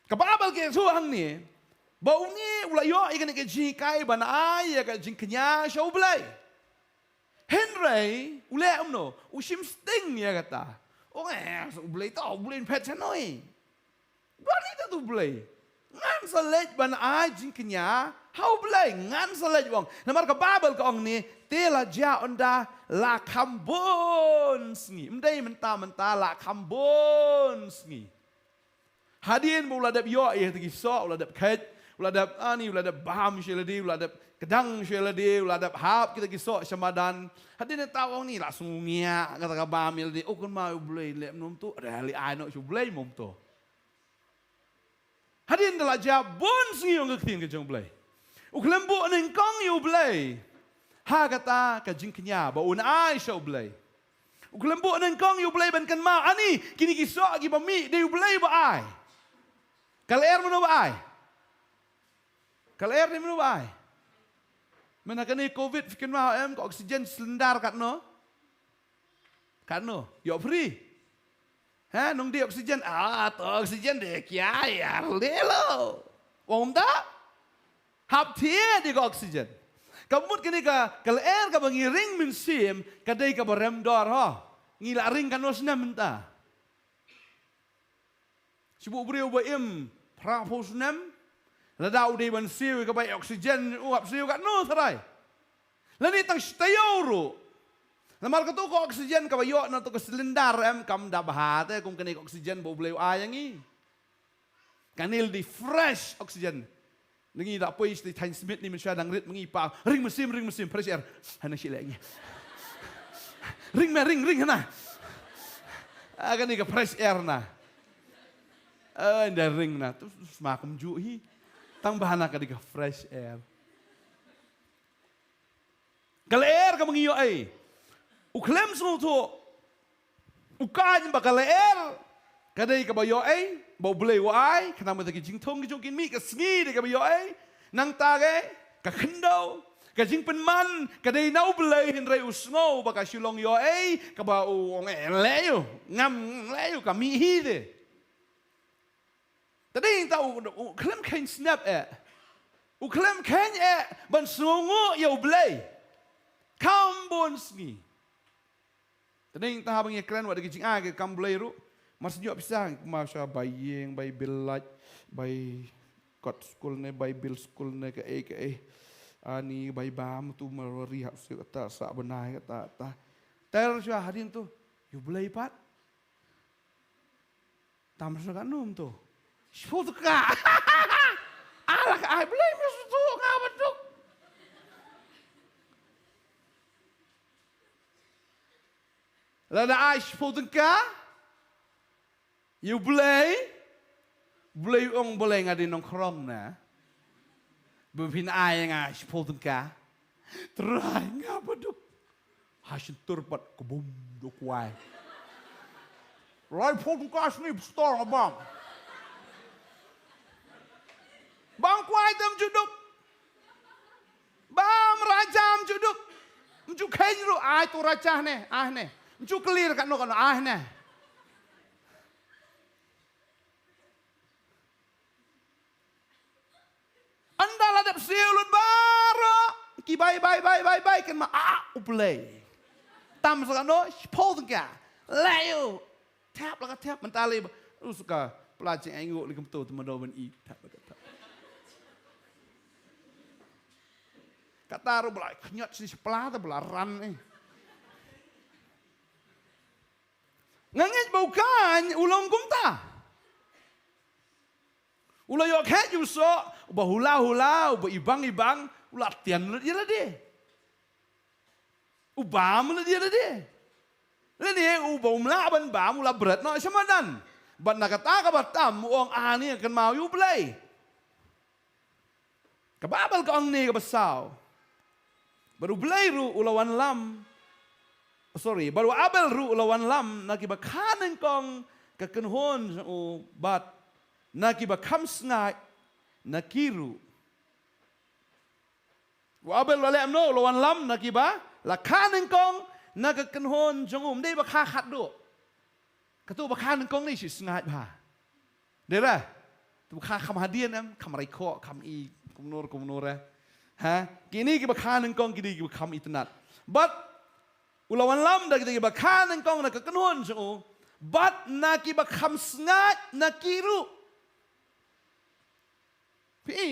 Ka Baibl ka ïathuh hangne ba une u la ïoh ïa kane ka jinghikai ban ai ïa ka jingkñia sha U Blei. Hynrei u leh kumno? U shim sting ïa kata. U ong, eh, U Blei to, U Blei un phet sha noi. Ba ni ta U Blei. Ngan sa leit ban ai jingkñia ha U Blei, ngan sa leit, u ong. Namar ka Baibl ka ong ne, te la jia ynda la kham bun sngi. Ym dei mynta mynta, la kham bun sngi. Hadien ba u la dep ïoh ïa kita ki soh, u la dep kheit, u la dep ani, u la dep bam sha lade, u la dep kdang sha lade, u la dep hap kita ki soh sha madan. Hadien ta ong ni la sngew ngiah kata ka bam ïa lade, oh kynmaw ïa U Blei, leh mynno to, leh ai noh sha U Blei mynno to. Hadien da la jia bun sngi ong ka ktien ka jong U Blei, u khlem buh nyngkong ïa U Blei ha kata ka jingkñia ba un ai sha U Blei. U khlem buh nyngkong ïa U Blei ban kynmaw, ani, kine ki soh kiba mih dei U Blei ba ai. Ka lyer mano ba ai? Ka lyer dei mano ba ai? Mynta kane covid phi kynmaw em, ka oxygen cylinder katno? Katno? Ïoh free. Ha, nong dei oxygen, ah, to oxygen dei kia ïar lelo. Ong ta? Hap thied ïa ka oxygen. Ka mut kane ka, ka lyer kaba ngi ring mynsiem, ka dei kaba rem dor ho. Ngi la ring katno snem mynta? Shu buh briew ba im phra phew snem, lada u dei ban siew ïa ka bai oxygen, u hap siew katno tharai? Lane tang shi taïew ruh. Namar kato ka oxygen kaba ïoh na to ka cylinder em, kam da bha te kum kane ka oxygen ba U Blei u ai ïa ngi. Kane la dei fresh oxygen. Ngi da poi sha thaiñ Smit ni mynshuwa dang rit ma ngi, pa, ring mynsiem, ring mynsiem, fresh air. Hana shi leh ngi. Ring me, ring, ring hana. Ah, kane ka fresh air na. Ah, nda ring na. Tu sma kumjuh hi. Tang ba hana ka dei ka fresh air. Ka lyer kaba ngi ïoh ei. U khlem sngewthuh. U kaiñ ba ka lyer ka dei kaba ïoh ei, ba U Blei u ai, khnang ba ki jingthung ki jong ki mih, ka sngi dei kaba ïoh ei. Nangta ka, ka khyndew, ka jingpynman ka dei na U Blei, hynrei u sngew ba ka shu long ïoh ei, kaba u ong eh, leh ïa u, ngam leh ïa u, ka mih hi te. Te dei ta u, u khlem kheiñ snep eh. U khlem kheiñ eh ban sngewnguh ïa U Blei. Kham bun sngi. Te dei ta haba ngi kren wat da ki jingai ki kam Blei ruh. Mar shu ïoh pisa, kumba sha bai ïing, bai bill light, bai kot skul ne, bai bill skul ne, kaei kaei. Ani bai bam tu mar ri hap shu kata sa bnai kata ta. Ter sha hadien tu, ïa U Blei pat. Tam sngewthuh katno mynta? Shiphew tyngka. Ala ka ai Blei, me sngewthuh nga baduk. Lada ai shiphew tyngka ïa U Blei, Blei u ong balei nga dei nongkhrong na. Ba phin ai nga shiphew tyngka. Trai nga baduk. Ha shyntur pat ka bum da u kwai. Laiphew tyngka shane ba stor nga bam. Bam kwai te ym ju duk. Bam raja ym ju duk. Ym ju kheiñ ruh, ai to raja ne, ai ne. Ym ju kylli katno katno, ai ne. Ynda la dep siew lut baroh ki bai, bai, bai, bai, bai, kynmaw, ah, U Blei. Tam sa katno, shiphew tyngka. Leh ïa u. Thep la ka thep, mynta lei ba. U suka pla jingainguh lei kumto, te mano ban i. Thep la ka thep. Kata ruh ba la khñiot shi shipla te ba la ran eh. Nga ngeit ba u Kain u long kumta. U la ïoh khet ïa u soh, uba hula hula, uba ibang ibang, u la tian lut ïa lade. U bam lut ïa lade. Lane uba um lah ban bam, u la bret noh sha madan. Bad na kata kaba tam u ong, ani kynmaw ïa U Blei. Ka Baibl ka ong ne kaba saw. Bad U Blei ruh u la wanlam, sorry, bad u Abel ruh u la wanlam na kiba kha nyngkong ka kynhun jong u, bad na kiba kham sngaid na ki ruh. U Abel u la leh kumno? U la wanlam na kiba la kha nyngkong na ka kynhun jong u. Ym dei ba kha khatduh. Katu ba kha nyngkong ne shi sngaid bha. Dei re? Tu ba kha kham hadien em, kham raikhoh, kham i, kumno kumno re. Ha? Kine kiba kha nyngkong, kine kiba kham itynnad. Bad u la wanlam da kita kiba kha nyngkong na ka kynhun jong u, bad na kiba kham sngaid na ki ruh. Phi i,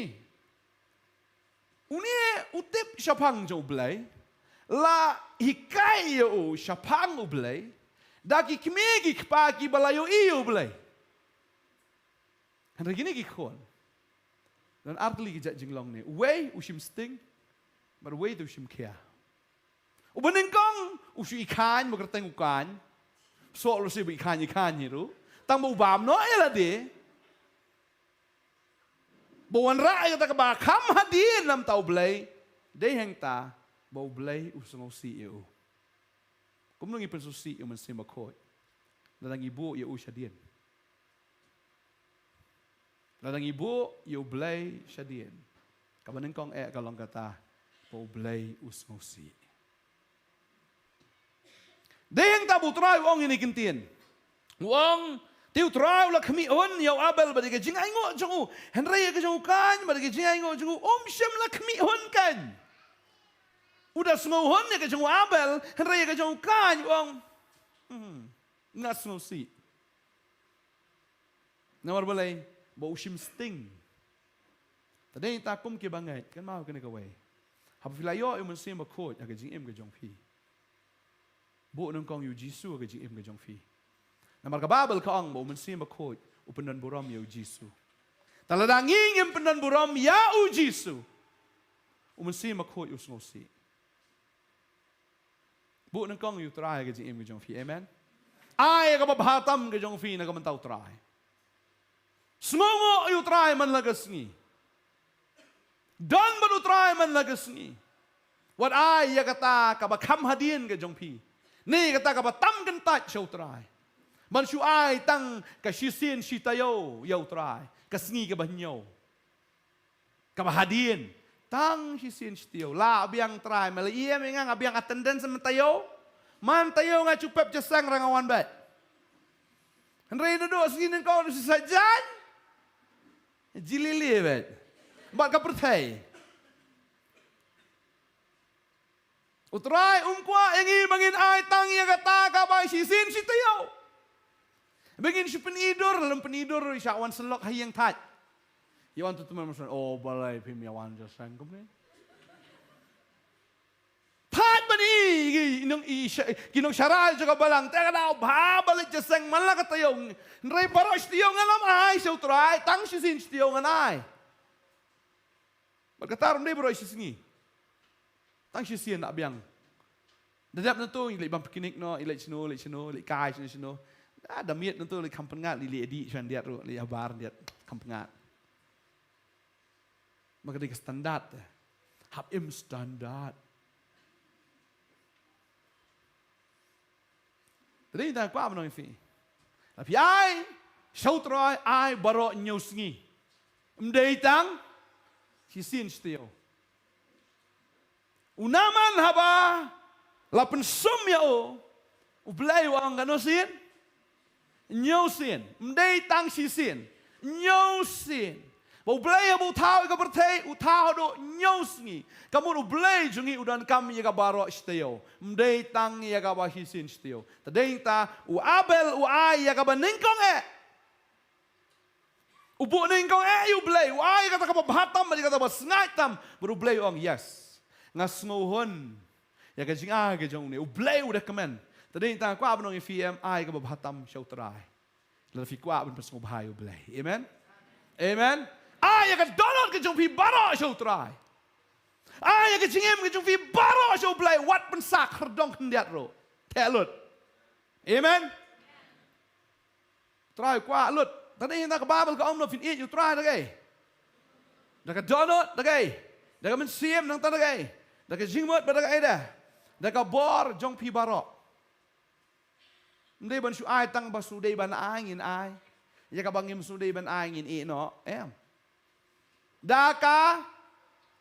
une u tip shaphang jong U Blei, la hikai ïa u shaphang U Blei da ki kmie ki kpa kiba la ïohi ïa U Blei. Hynrei kine ki khun, don artylli ki jait jinglong ne. Uwei u shim sting, bad uwei te u shim khia. Uba nyngkong u shu i khaiñ, ba kyrteng u khaiñ. Soh lehse ba i khaiñ, i khaiñ hi ruh, tang ba u bam noh ïa lade. Ba wanrah ïa kata kaba kham hadien na ka bynta U Blei. Dei hangta ba U Blei u sngewsih ïa u. Kumno ngi pynsngewsih ïa U Mynsiem Bakhuid? Lada ngi buh ïa u shadien. Lada ngi buh ïa U Blei shadien, kaba nyngkong eh ka long kata ba U Blei u sngewsih. Dei hangta ba U Trai u ong ïa kine ki ktien. U ong, te U Trai u la khmih hun ïa u Abel bad ïa ka jingainguh jong u, hynrei ïa ka jong u Kain bad ïa ka jingainguh jong u um shym la khmih hun keiñ. U da sngew hun ïa ka jong u Abel, hynrei ïa ka jong u Kain u ong, hmm, nga sngewsih. Namar balei? Ba u shim sting. Te dei ta kum kiba ngeit, kynmaw kane kawei. Haba phi la ïoh ïa U Mynsiem Bakhuid ha ka jingim ka jong phi, buh nyngkong ïa U Jisu ha ka jingim ka jong phi. Namar ka Baibl ka ong ba U Mynsiem Bakhuid u pyndonburom ïa U Jisu. Te lada ngi ngim pyndonburom ïa U Jisu, U Mynsiem Bakhuid u sngewsih. Buh nyngkong ïa U Trai ha ka jingim ka jong phi. Amen. Ai ïa kaba bha tam ka jong phi na ka bynta U Trai. Sngewnguh ïa U Trai man la ka sngi. Don bad U Trai man la ka sngi. Wat ai ïa kata kaba kham hadien ka jong phi, ne kata kaba tam kyntait sha U Trai. Ban shu ai tang ka shisien shi taïew ïa U Trai, ka sngi kaba hynñiew, kaba hadien. Tang shisien shi taïew. Lah biang Trai, me la ïa me nga, nga biang attendance mynta ïew. Man taïew nga shu pep jingïaseng, nga wan beit. Hynrei naduh sngi nyngkong, naduh shi saitjaiñ, jilili beit bad ka pyrthei. U Trai um kwah ïa ngi ba ngin ai tang ïa kata kaba shisien shi taïew. Ba ngin shu pyni dur, lym pyni dur, shu wan sylok ha ïing thait. Ïa wan tu tu man, oh balei phim ïa wan jingïaseng kumne. Thait ban i ki nong i sha-, ki nongshakri jong ka balang, te ka dei ba balei jingïaseng man la ka taïew. Hynrei baroh shi taïew ngan ym ai sha U Trai, tang shisien shi taïew ngan ai. Bad kata ruh ym dei baroh shi sngi. Tang shisien lah biang. Da dep nangtu ngi leit bam picnic noh, ngi leit shano, leit shano, leit kai shano shano. Ah, da miet nangtu leit kham pyngngad, leit, leit ïa dih shuwa hyndiat ruh, leit habar hyndiat, kham pyngngad. Ma ka dei ka standard te. Hap im standard. Te dei tang kwah ban ong ïa phi, lada phi ai sha U Trai, ai baroh hynñiew sngi. Ym dei tang shisien shi taïew. U Naaman haba la pynsum ïa u, U Blei u ong katno sien? Hynñiew sien. Ym dei tang shisien. Hynñiew sien. Ba U Blei haba u thaw ïa ka pyrthei, u thaw haduh hynñiew sngi. Ka mut U Blei jong ngi u donkam ïa ka baroh shi taïew. Ym dei tang ïa kaba shisien shi taïew. Te dei ta u Abel u ai ïa kaba nyngkong eh. U buh nyngkong eh ïa U Blei, u ai ïa kata kaba bha tam, ïa kata ba sngaid tam. Bad U Blei u ong, yes, nga sngew hun ïa ka jingai ka jong une. U Blei u da kmen. Te dei ta kwah ban ong ïa phi em, ai kaba bha tam sha U Trai. Lada phi kwah ban pynsngewbha ïa U Blei. Amen. Amen. Ai ïa ka dohnud ka jong phi baroh sha U Trai. Ai ïa ka jingim ka jong phi baroh sha U Blei. Wat pynsak khyrdong khyndiat ruh. Theh lut. Amen. Trai u kwah lut. Te dei na ka Baibl ka ong, phin ïeit ïa U Trai da kaei? Da ka dohnud, da kaei? Da ka mynsiem, nangta da kaei? Da ka jingmut bad da ka, eh, da, da ka bor jong phi baroh. Ym dei ban shu ai tang ba shu dei ban ai ngin ai. Ïa kaba ngim shu dei ban ai ngin ïeh noh, em. Da ka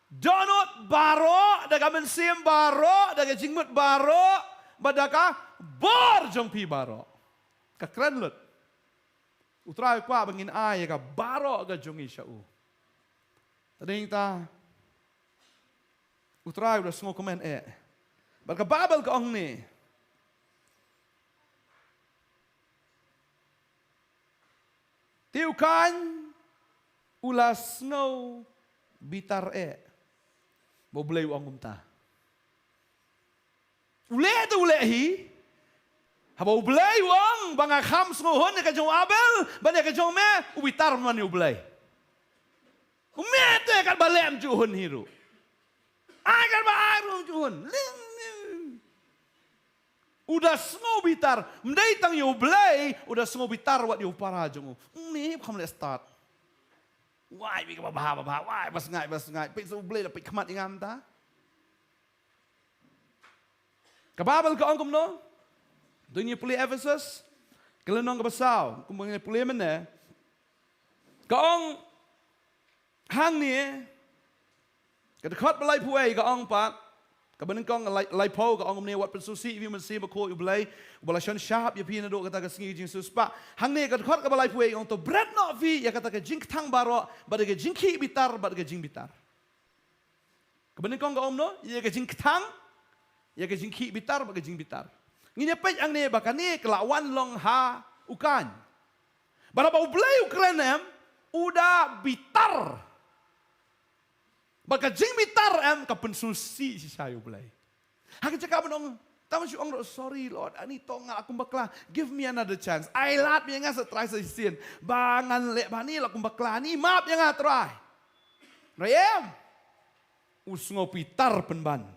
dohnud baroh, da ka mynsiem baroh, da ka jingmut baroh, bad da ka bor jong phi baroh. Ka kren lut. U Trai u kwah ba ngin ai ïa ka baroh ka jong ngi sha u. Te dei ta, U Trai u da sngewkmen eh. Bad ka Baibl ka ong ne, te u Kain u la sngew bitar eh ba U Blei u ong kumta. U leh te u leh hi. Haba U Blei u ong ba nga kham sngewhun ïa ka jong u Abel bad ïa ka jong me, u bitar man ïa U Blei. U mih te katba leh ym ju hun hi ruh. Ai katba ai ruh ym ju hun. Ling, ling. U da sngew bitar, ym dei tang ïa U Blei, u da sngew bitar wat ïa u para jong u. Ni kham leh start. Wai, bi ka ba bha, ba bha, wai, ba sngai, ba sngai. Peit sa U Blei la peit khmat ïa ngam ta. Ka Baibl ka ong kumno? Dei ngi pule Ephesus, ka lynnong kaba saw, kumba ngi pule mynne. Ka ong hangne, ka dkhot ba laiphew wei ka ong pat, kaba nyngkong lai, laiphew ka ong kumne, wat pynsngewsih ïa phi mynsiem bakhuid U Blei, uba la shon shap ïa phi naduh kata ka sngi ka jingsiewspah. Hangne ka dkhot kaba laiphew wei ka ong to bret noh phi ïa kata ka jingkthang baroh, bad ka jingkhih bitar, bad ka jingbitar. Kaba nyngkong ka ong kumno, ïa ka jingkthang, ïa ka jingkhih bitar, bad ka jingbitar. Ngin ïa peit hangne ba kane ka la wan long ha u Kain. Bad haba U Blei u kren em, u da bitar. Bad ka jingbitar em ka pynsngewsih shisha ïa U Blei. Ha ka jaka ban ong, tang shu ong ruh, sorry Lord, ani to nga la kum bakla. Give me another chance. Ai lad me ïa nga sa try sa shisien. Ba ngan leh bha, ani la kum bakla, ani map ïa nga Trai. Hynrei em, u sngew bitar pynban.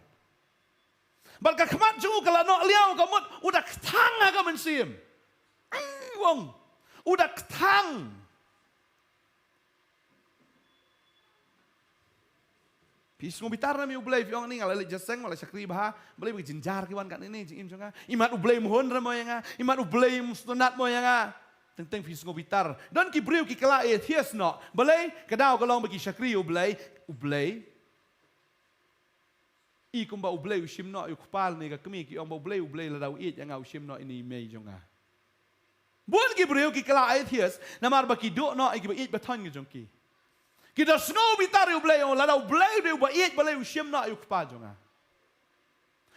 Bad ka khmat jong u ka la noh liaw, ka mut u da kthang ha ka mynsiem. Ang wong, u da kthang. Phi sngew bitar na me ïa U Blei, phi ong ni nga la leit jingïaseng, nga la shakri bha, balei ba ki jynjar ki wan katne ne jingim jong nga. Imat U Blei um hun re mo ïa nga, imat U Blei um sngewtynnat mo ïa nga. Teng teng phi sngew bitar. Don ki briew ki kylla atheist noh. Balei? Ka daw ka long ba ki shakri ïa U Blei. U Blei, i kumba U Blei u shim noh ïa u kpa ne ka kmie, ki ong ba U Blei, U Blei lada u ïeit ïa nga u shim noh ine i mei jong nga. Bun ki briew ki kylla atheist namar ba ki duh noh ïa kiba ïeit ba thoiñ ka jong ki. Ki da sngew bitar ïa U Blei, ong lada U Blei u dei uba ïeit, balei u shim noh ïa u kpa jong nga.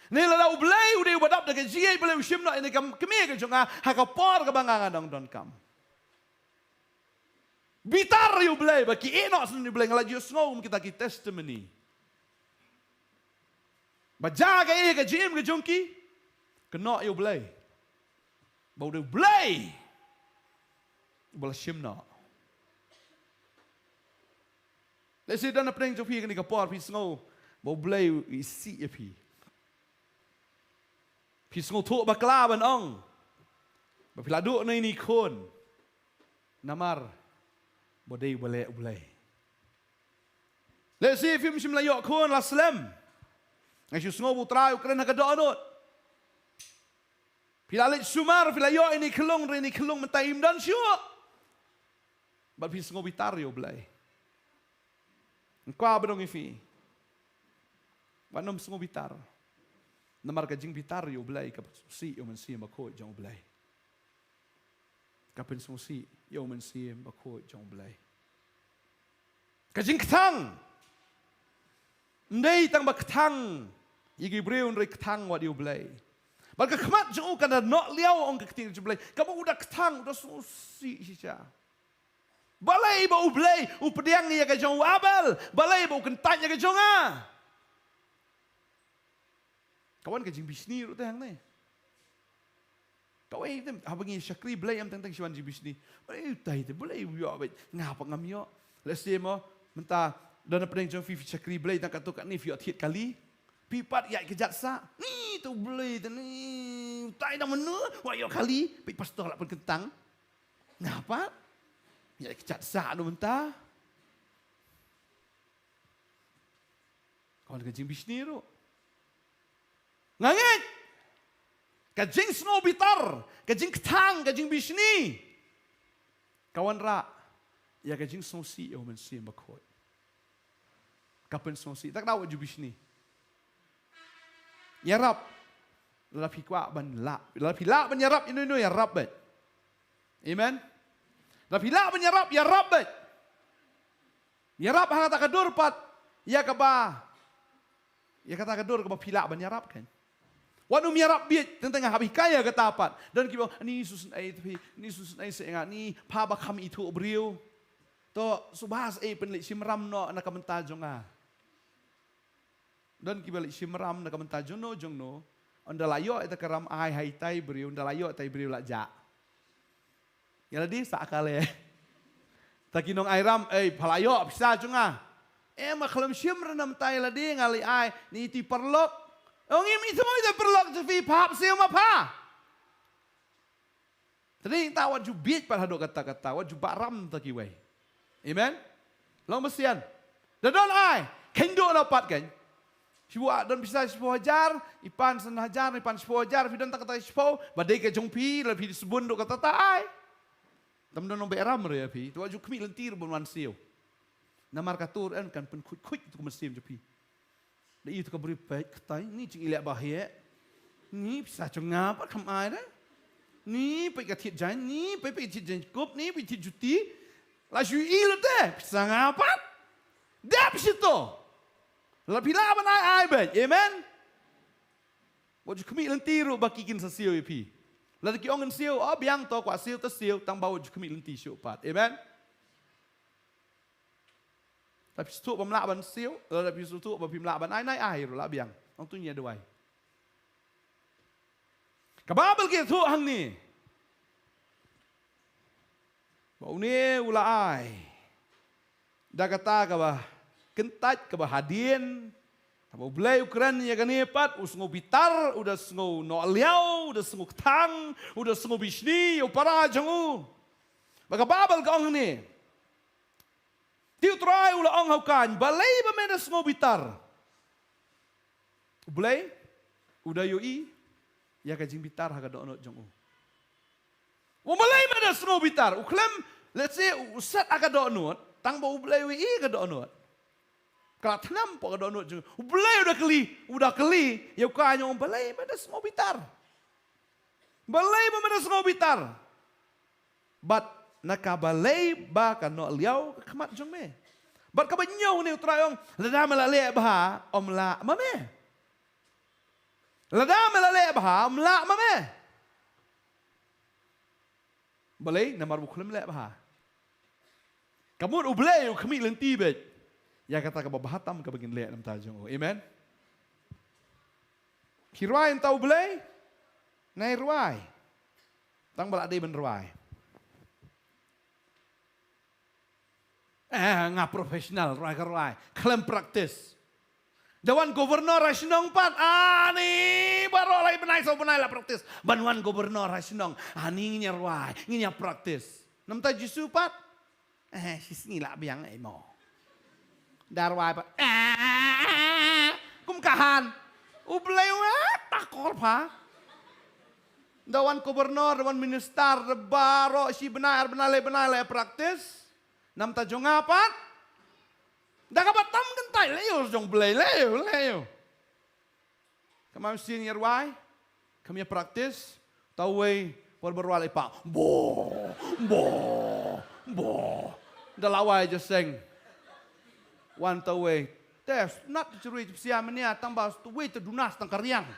Ne lada U Blei u dei uba dap da ka jingïeit, balei u shim noh ïa ine i kmie ka jong nga ha ka por kaba nga nga dang donkam. Bitar ïa U Blei, ba ki ïeh noh sha U Blei, nga la ju sngew kum kita ki testimony. Ba jaka ïa ka jingim ka jong ki, ka noh ïa U Blei. Ba u dei U Blei uba la shim noh. Lehse don na pdeng jong phi kane ka por phi sngew ba U Blei u isih ïa phi. Phi sngewthuh bakla ban ong ba phi la duh na ine i khun namar ba dei uba leh U Blei. Lehse phim shym la ïoh khun la slem. Nga shu sngew ba U Trai u kren ha ka dohnud. Phi la leit sumar, phi la ïoh ine i khyllung, ine i khyllung mynta im don shuh. Bad phi sngew bitar ïa U Blei. Nga kwah ban ong ïa phi, wat nym sngew bitar. Namar ka jingbitar ïa U Blei ka pynsngewsih ïa u Mynsiem Bakhuid jong U Blei. Ka pynsngewsih ïa u Mynsiem Bakhuid jong U Blei. Ka jingkthang, ym dei tang ba kthang ïa ki briew, hynrei kthang wat ïa U Blei. Bad ka khmat jong u ka da noh liaw, ong ka ktien jong U Blei, kaba u da kthang, u da sngewsih shisha. Balei ba U Blei u pdiang ïa ka jong u Abel? Balei ba u kyntait ïa ka jong nga? Ka wan ka jingbishni ruh te hangne. Kawei te haba ngi shakri Blei, em teng teng shu wan jingbishni. Balei utai te, balei u ïoh beit, nga pat ngam ïoh. Lehse mo mynta don na pdeng jong phi, phi shakri Blei tang katto katne phi ïoh thied kali. Phi pat ïaid kjat sah. Ni te U Blei te ni, utai dang mynno wat ïoh kali. Peit pastor lah pynkyntang. Nga pat ïaid kjat sah noh mynta. Ka wan ka jingbishni ruh. Nga ngeit ka jingsngewbitar, ka jingkthang, ka jingbishni ka wanrah ïa ka jingsngewsih ïa u Mynsiem Bakhuid. Ka pynsngewsih. Tak daw ju bishni. Ïarap. Lada phi kwah ban lah, lada phi lah ban ïarap ïa ino ino, ïarap beit. Amen. Lada phi lah ban ïarap, ïarap beit. Ïarap ha kata ka dur pat ïa kaba, ïa kata ka dur kaba phi lah ban ïarap kan. Wat nym ïarap bieit, teng teng haba hikai ïa kata pat. Don kiba ong, ni shu sngewsih, ni shu sngewsih seh nga, ni pha ba kham ithuh briew. To, shu ba seh pynleit shim ram noh na ka bynta jong nga. Don kiba leit shim ram na ka bynta jongno jongno. Ynda la ïoh ïa ka ram, ai ha itai briew, ynda la ïoh itai briew la jah. Ïa lade sah kale. Ta ki nong ai ram, ei, pha la ïoh pisa jong nga. Em, nga khlem shim re namta, ïa lade nga leit ai, ni ti paralok. Ong ngim ithuh ïa paralok jong phi, pha hap siew ma pha. Tadi ta wat ju bieit pat haduh katta katta, wat ju bah ram ta kiwei. Amen. Long basian. Da don ai, khynduh na pat kan. Shu ah don pisa shiphew hajar, i pan san hajar, i pan shiphew hajar, phi don ta kata shiphew, ba dei ka jong phi, la phi sbun duh kata ta ai. Tam don nong beh ram re ïa phi, tu wat ju khmih lynti ruh ban wan siew. Namar ka tur en kan pynkhuid khuid tu ka mynsiem jong phi. Da i tu ka bri peit ktai, ni jing i leh ba heh. Ni pisa jong nga pat kham ai re. Ni peit ka thied jaiñ, ni peit peit ka thied jaiñ kup, ni peit thied juti. La shu i lut te, pisa nga pat. Dep shi to. La phi lah ban ai ai beit. Amen. Wat ju khmih lynti ruh ba ki kin sa siew ïa phi. Lada ki ong ngin siew, oh biang to, kwah siew te siew, tang ba wat ju khmih lynti shuh pat. Amen. Lada phi sngewthuh ba ym lah ban siew, lada phi sngewthuh ba phim lah ban ai, nai ai ruh, lah biang. Ong tu ngi ïa duwai. Ka Baibl ka ïathuh hangne ba une u la ai da kata kaba kyntait, kaba hadien. Haba U Blei u kren ïa kane pat, u sngew bitar, u da sngew noh liaw, u da sngew kthang, u da sngew bishni ïa u para jong u. Ba ka Baibl ka ong hangne, te U Trai u la ong ha u kaiñ, balei ba me da sngew bitar? U Blei u da ïohi ïa ka jingbitar ha ka dohnud jong u. U, balei me da sngew bitar? U khlem, let's say, u set ha ka dohnud, tang ba U Blei u ïohi ka dohnud. Ka la thnam hapoh ka dohnud jong u. U Blei u da kylli, u da kylli ïa u kaiñ, u ong, balei me da sngew bitar? Balei ba me da sngew bitar? Bad na ka balei ba ka noh liaw ka khmat jong me? Bad kaba hynñiew ne U Trai u ong, lada me la leh bha, ym lah ma me. Lada me la leh bha, ym lah ma me. Balei? Namar u khlem leh bha. Ka mut U Blei u khmih lynti beit ïa kata kaba bha tam kaba ngin leh na ka bynta jong u. Amen. Phi rwai na ka bynta U Blei, nai rwai. Tang ba la dei ban rwai. Eh, nga professional, rwai ka rwai. Khlem practice. Da wan governor ha shnong pat, ani baroh lai bnai saw bnai la practice ban wan governor ha shnong. Ani ngin ïa rwai, ngin ïa practice. Na ka bynta Jisu pat, eh, shisngi lah biang, eh, mo. Da rwai pat, eh, kum ka han. U Blei, eh, takor pha. Da wan governor, da wan minister, da baroh shi bnai, ar bnai, lai bnai, lai practice. Na ka bynta jong nga pat, da kaba tam kyntait, leh ïa u jong U Blei, leh ïa u, leh ïa u. Ka ma shisien ïa rwai, kam ïa practice, uta uwei por ba rwai la i pah, bo, bo, bo. Da la wai ja seng. Wan uta uwei. Te, nat jrui jipsia menia tang ba uwei te duna sdang ka riang.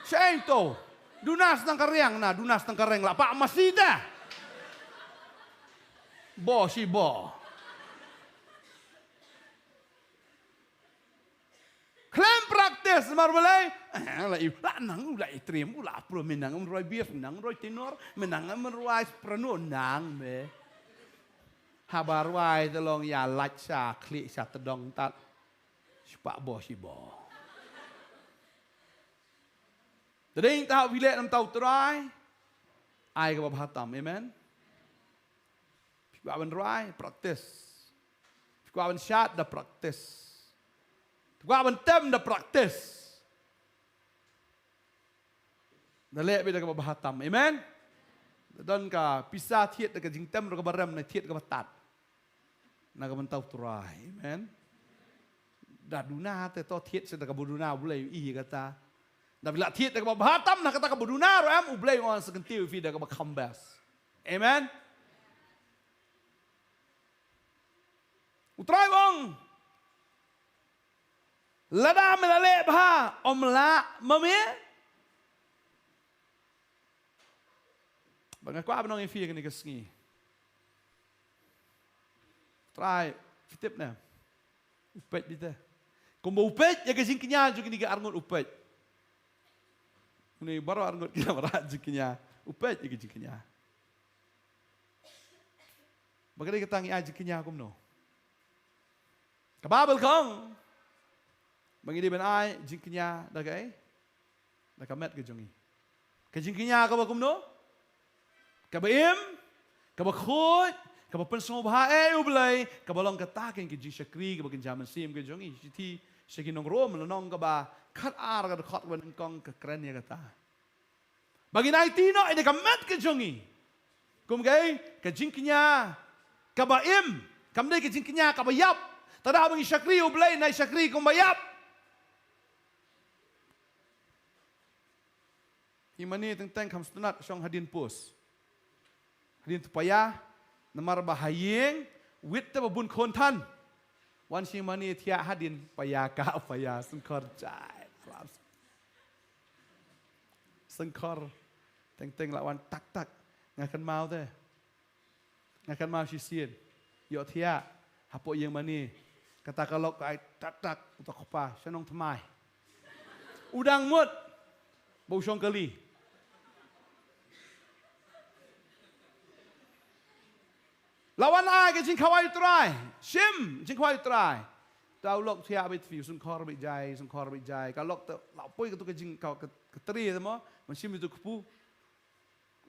Seng to. Duna sdang ka riang na, duna sdang ka reng la pah masi te. Bo shi bo. Khlem practice mar balei? Eh, la i, la nang, la i trim, la pro me nang em roi bias, nang roi tenor, me nang em roi soprano, nang me. Haba rwai te long ïa lait sha khlieh sha tdong tat. Shi pah bo shi bo. Te dei ta phi leh na ka bynta U Trai. Ai kaba bha tam. Amen. Phi kwah ban rwai, practice. Phi kwah ban shad, da practice. Phi kwah ban tem, da practice. Da leh beit da kaba bha tam. Amen. Da don ka pisa thied da ka jingtem ruh kaba rem, ne thied kaba tad na ka bynta U Trai. Amen. Da duna te to thied sa da kaba duna, U Blei u ïohi ïa kata. Da phi la thied da kaba bha tam na kata kaba duna ruh em, U Blei un sa kyntiew ïa phi da kaba kham best. Amen. U Trai u ong, lada me la leh bha, ym lah ma me. Ba nga kwah ban ong ïa phi kane ka sngi, Trai, phi tip ne, u peit beit te. Kumba u peit ïa ka jingkñia jong kine ki arngut, u peit. Une baroh arngut ki la wanrah jingkñia, u peit ïa ka jingkñia. Ba ka dei kata ngi ai jingkñia kumno? Ka Baibl ka ong ba ngi dei ban ai jingkñia da kaei? Da ka met ka jong ngi. Ka jingkñia kaba kumno? Kaba im, kaba khuid, kaba pynsngewbha ïa U Blei, kaba long kata ka jingshakri kaba kynja mynsiem ka jong ngi. Shithi sha ki nong Rom, lynnong kaba khatar, ka dkhot kaba nyngkong ka kren ïa kata. Ba ngin aiti noh ïa ka met ka jong ngi kum kaei? Ka jingkñia kaba im. Kam dei ka jingkñia kaba ïap. Te da ba ngi shakri U Blei, ngi shakri kumba ïap. Ïing mane teng teng kham sngewtynnat shong hadien post, hadien tu paia. Namar ba ha ïing wit te ba bun khun than. Wan shi mane thiah hadien paia, ka paia sngewkhor jai. Sngewkhor. Teng teng la wan tak tak. Nga kynmaw te, nga kynmaw shisien. Ïohthiah hapoh ïing mane. Kata ka lok ka ai tak tak, uta u kpa, sha nongthymmai. U dang mut ba u shong kali. La wan ai ka jingkhawai U Trai. Shim jingkhawai U Trai. Te u lok thiah beit, phi, u sngewkhor beit jai, u sngewkhor beit jai. Ka lok te la poi katu ka jing ka, ka, ka trai te mo, ban shim itu kpu.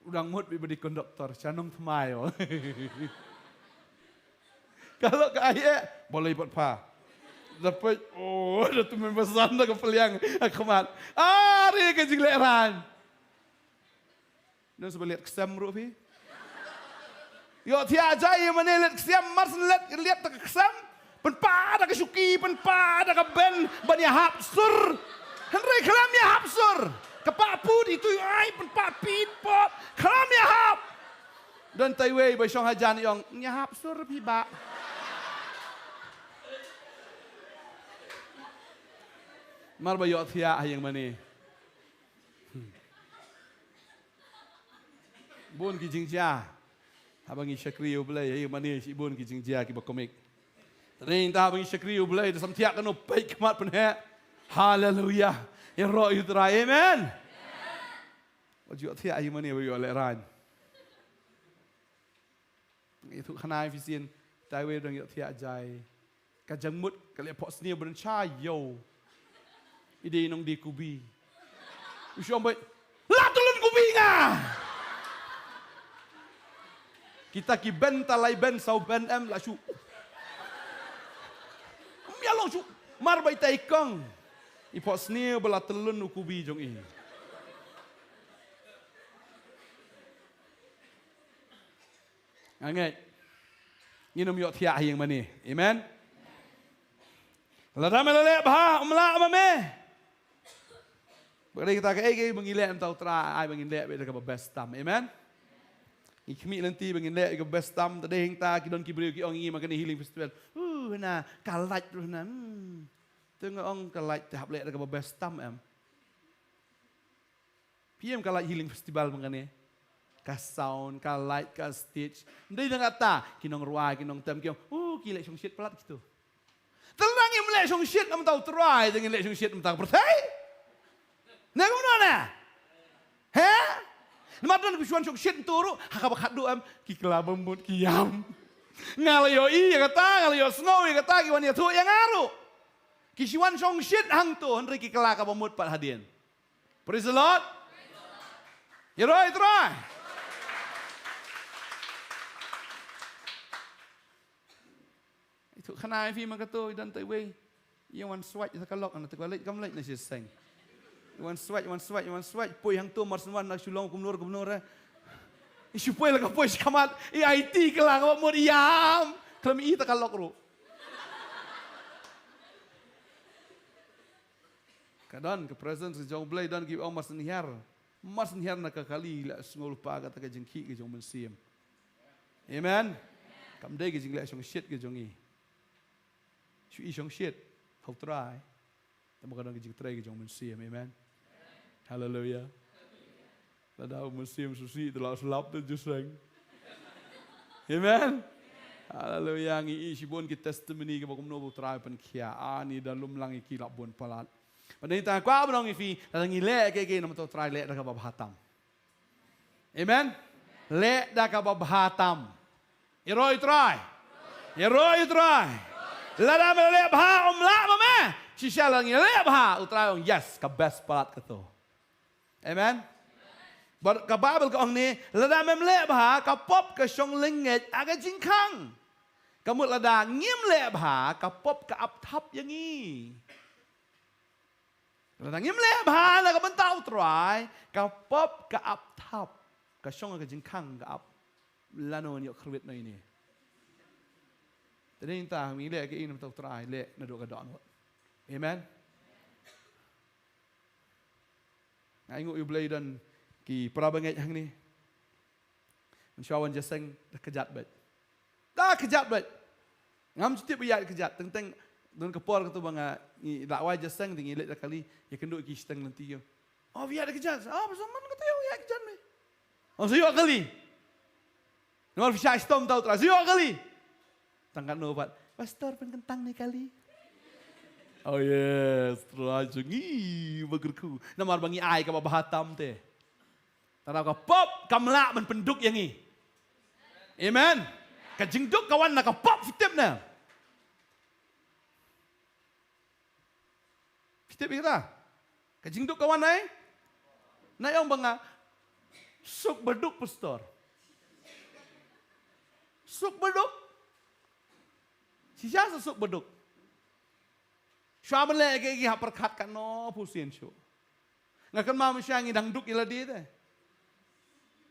U dang mut beit ba dei konduktor, sha nongthymmai o. Ka lok ka ai eh, balei pat pha. Da peit, oh, da tu mem basan da ka pylliang ha khmat. Are ka jinglehrain. Don sa ba liat ksem ruh phi. Ïohthiah jai ïa mane liat ksem, mar shen liat, liat da ka ksem. Pynpah da ka shuki, pynpah da ka ben, ban ïahap sur. Hynrei khlem ïahap sur. Ka pah put itu ai, pynpah pit pot. Khlem ïahap. Don tai wei ba shong hajan ïong, ïahap sur phi bah. Mar ba ïohthiah ha ïing mane. Bun ki jingjia haba ngi shakri U Blei, ïa mane shibun ki jingjia kiba kumne. Te nangta haba ngi shakri U Blei, da samthiah kano peit khmat pynheh. Haleluia. Ïaroh ïa U Trai. Amen. Wat ïohthiah ïa mane ba ïoh lehrain. Ïathuh khana ïa phi sien, tai wei dang ïohthiah jai. Ka jingmut ka leh phohsniew ban sha ïew. I dei nongdie kubi. U shong beit, la tyllun kubi nga. Kita ki ben, ta lai ben, saw ben em, la shu. Ym ïa long shu. Mar ba itai kong, i phohsniew ba la tyllun u kubi jong i. Nga ngeit ngin ym ïohthiah ha ïing mane. Amen. Lada me la leh bha, ym lah ma me. Ba ka dei kata kaei kaei ba ngi leh na bynta U Trai, ai ba ngin leh beit da kaba best tam. Amen. Ngi khmih lynti ba ngin leh da kaba best tam. Te dei hangta ki don ki briew ki ong ïa ngi man kane Healing Festival, uh, hana ka lait ruh hana. Hmm. Te nga ong ka lait te hap leh da kaba best tam em. Phi ïohi ka light healing festival mynta ne? Ka sound, ka light, ka stage. Ym dei tang kata, ki nongrwai, ki nongtem, ki ong, "Oh, ki leh shongshit palat kito." Te lada ngim leh shongshit na bynta U Trai, te ngin leh shongshit na bynta ka pyrthei? Ne kumno ne? He? Namar don ki shu wan shongshit hangto ruh, ha kaba khatduh em, ki kylla bamut ki ïam. Nga la ïohi ïa kata, nga la ïohsngew ïa kata, ki wan ïathuh ïa nga ruh. Ki shu wan shongshit hangto, hynrei ki kylla kaba mut pat hadien. Praise the Lord. Ïaroh ïa U Trai. Ïathuh khana ïa phi, man kato i don tei wei, ïa wan swait ïa ka lok, na te ka leit kam leit na shiseng. Wan swait, wan swait, wan swait. Poi hangto mar shen wan na shu long kumno kumno re. I shu poi la ka poi shi khmat. I ai ti ka la ka mut ïam. Khlem i ta ka lok ruh. Ka don ka presence jong Blei, don ki ong mar shen hiar. Mar shen hiar na ka kali la sngewlypa kata ka jingkhih ka jong Mynsiem. Amen. Kam dei ka jingleh shongshit ka jong i. Shu i shongshit ha U Trai. Te ma ka don ka jingtrei ka jong Mynsiem. Amen. Haleluia. Lada U Mynsiem shu sih te la slap te jingïaseng. Amen. Haleluia. Ngi i shibun ki testimony kiba kumno ba U Trai u pynkhia. Ani da lum lang ïa ki la bun palat. Ba dei tang kwah ban ong ïa phi, lada ngi leh kiei kiei namar U Trai, leh da kaba bha tam. Amen. Leh da kaba bha tam. Ïaroh ïa U Trai. Ïaroh ïa U Trai. Lada me leh bha, um lah ma me. Shisha lada ngi leh bha, U Trai ong yes, ka best palat kato. Amen. Bad ka Baibl ka ong ne, lada mem leh bha, ka pop ka shong lyngngeit ha ka jingkhang. Ka mut lada ngim leh bha, ka pop ka ap thap ïa ngi. Lada ngim leh bha na ka bynta U Trai, ka pop ka ap thap. Ka shong ha ka jingkhang, ka ap lano ngi ïoh kyrwit noh ine. Te dei nangta, ngi leh kiei namar U Trai, leh naduh ka dohnud. Amen. Nga ainguh ïa U Blei don ki para bangeit hangne. Mynshuwa wan jingïaseng da kjat beit. Da kjat beit. Ngam ju tip ba ïaid kjat. Teng teng don ka por kato ba nga, ngi la wai jingïaseng, te ngi leit da kali, ïakynduh ki shiteng lynti ïa. Oh, ba ïaid da kjat. Ah, ba sa man kato ïa, ïaid kjat me. Oh, sa ïoh kali. Namar phi shah shitom, tau Trai. Sa ïoh kali. Tang katno pat, Pastor, pynkyntang ne kali. Oh yes, Trai jong ngi ba kyrkhu. Namar ba ngi ai kaba bha tam te. Tang ka pop kam lah ban pynduk ïa ngi. Amen. Ka jingduk ka wan na ka pop, phi tip ne. Phi tip ïa kata? Ka jingduk ka wan ai. Na ïong ba nga suk baduk, Pastor. Suk baduk. Shisha sa suk baduk. Shuwa ban leh kiei kiei hap pyrkhat katno phew sien shuh. Nga kynmaw mynshuwa ngi dang duk ïa lade te.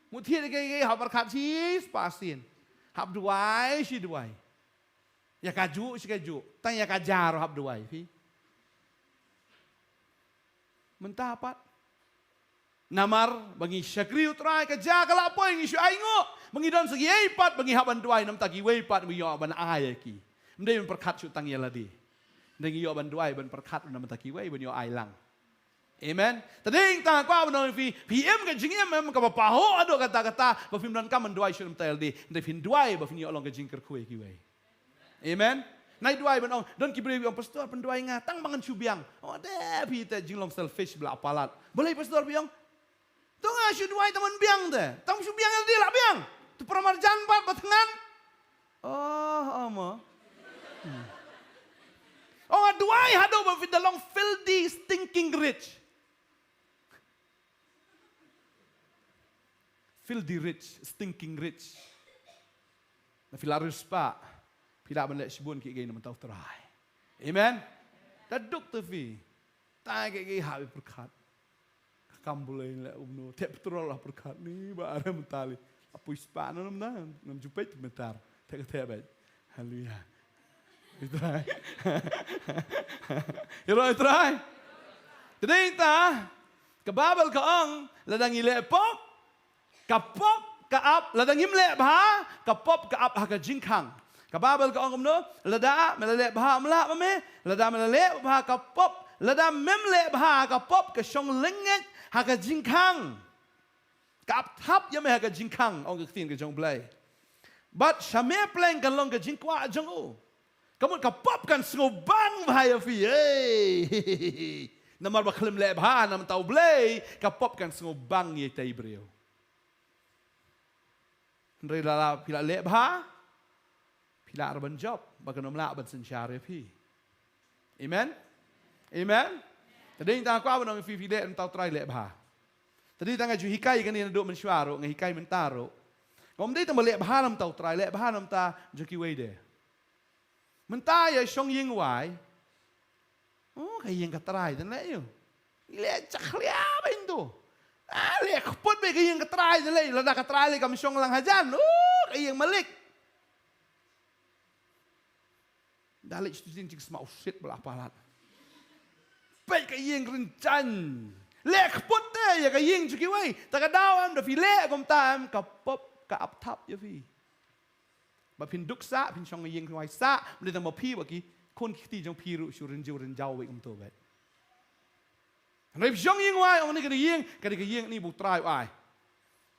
Mut thied kiei kiei hap pyrkhat shispah sien. Hap duwai shi duwai. Ïa kajuh shi kajuh. Tang ïa kaja ruh hap duwai phi. Mynta pat. Namar ba ngi shakri U Trai, ka ja ka la poi, ngi shu ainguh ba ngi don sa kiei pat ba ngi hap ban duwai namar ta kiwei pat ba ngi ïoh ban ai ïa ki. Ym dei ban pyrkhat shuh tang ïa lade. Ym dei, ngi ïoh ban duwai ban pyrkhat namar ta kiwei ban ïoh ai lang. Amen. Te dei tang kwah ban ong ïa phi, phi im ka jingim em kaba pahuh haduh katta katta ba phim donkam ban duwai shuh namar ta ïa lade. Ym dei, phin duwai ba phin ïoh long ka jingkyrkhu ïa kiwei. Amen. Nai duwai ban ong, don ki briew ki ong, Pastor, pynduwai nga tang ba ngan shu biang. Oh, de phi te, jinglong selfish ba la palat. Balei Pastor phi ong? To nga shu duwai tang ban biang te. Tang shu biang ïa lade la biang. To para marjan pat ba thngan. Oh, oh mo. Hmm. Oh, nga duwai haduh ba phi da long filthy stinking rich. Filthy rich, stinking rich. Na phi la riewspah, phi lah ban leh shibun kiei kiei namar ta U Trai. Amen. Ta duk te phi. Ta kiei kiei hap pyrkhat. Ka kam Blei leh kumno, thep petrol hap pyrkhat, ni ba are mynta lei. Hap poi spah na namar ngam ju peit mynta. Thep ka thep beit. Haleluia. Ïaroh ïa U Trai. Te dei ta, ka Baibl ka ong, lada ngi leh pop, ka pop ka ap, lada ngim leh bha, ka pop ka ap ha ka jingkhang. Ka Baibl ka ong kumno, lada me la leh bha, ym lah ma me, lada me la leh bha, ka pop, lada mem leh bha, ka pop ka shong lyngngeit ha ka jingkhang. Ka ap thap ïa me ha ka jingkhang, ong ka ktien ka jong U Blei. Bad sha me pleng kan long ka jingkwah jong u. Ka mut ka pop kan sngewbang bha ïa phi. Hey. Namar ba khlem leh bha namar ta U Blei, ka pop kan sngewbang ïa itei i briew. Hynrei lada phi la leh bha, phi lah ruh ban jop, ba kan ym lah ban synshar ïa phi. Amen. Amen. Te dei tang kwah ban ong ïa phi, phi leh namar ta U Trai, leh bha. Te dei tang nga ju hikai kane naduh mynshuwa ruh, nga hikai mynta ruh. Ngam dei tang ba leh bha namar ta U Trai, leh bha namar ta jong kiwei de. Mynta ïa shong ïing wai. Oh, ka ïing ka trai, te leh ïa u. Leh jakhlia bha ïa to. Ah, leh kput bha ka ïing ka trai, leh lada ka trai leh kam shong lang hajan. Oh, ka ïing malik. Da leh shu jing jingsmaw shit ba la palat. Peit ka ïing rynjan. Leh kput te ïa ka ïing jong kiwei. Ta ka daw em da phi leh kumta em ka pop ka ap thap ïa phi. Ba phin duk sah, phin shong ïing phin wai sah, mynta ma phi ba ki khun ki kti jong phi ruh shu rynjiew rynjaw wei kumto bha. Hynrei phi shong ïing wai, ong ni ka dei ïing, ka dei ka ïing ni ba u Trai u ai.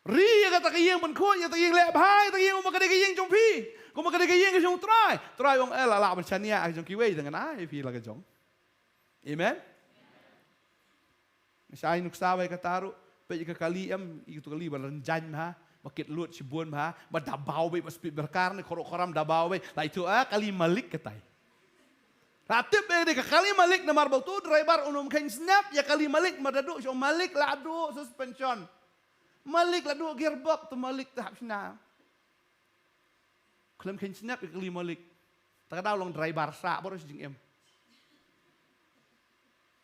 Ri ïa kata ka ïing pynkhuid, ïa kata ka ïing leh bha, ïa kata ka ïing, ong ba ka dei ka ïing jong phi. Kumba ka dei ka ïing ka jong u Trai. Trai ong, eh, la lah ban shaniah ka jong kiwei, te ngan ai phi la ka jong. Amen. Nga shai nuksa wei kata ruh, peit ïa ka kali em, ïa katu kali ba rynjan bha, ba kit lut shibun bha, ba da baw bha, ba speed breaker ne koro koram da baw bha, la itu, ah, kali malik katai. La tip bha dei ka kali malik namar ba utu driver un ym kheiñ snap ïa kali malik, ma da duh shuh malik la duh suspension. Malik la duh gearbox, tu malik te hap shna. Khlem kheiñ snap ïa kali malik. Ta ka daw long driver sah baroh shi jingim.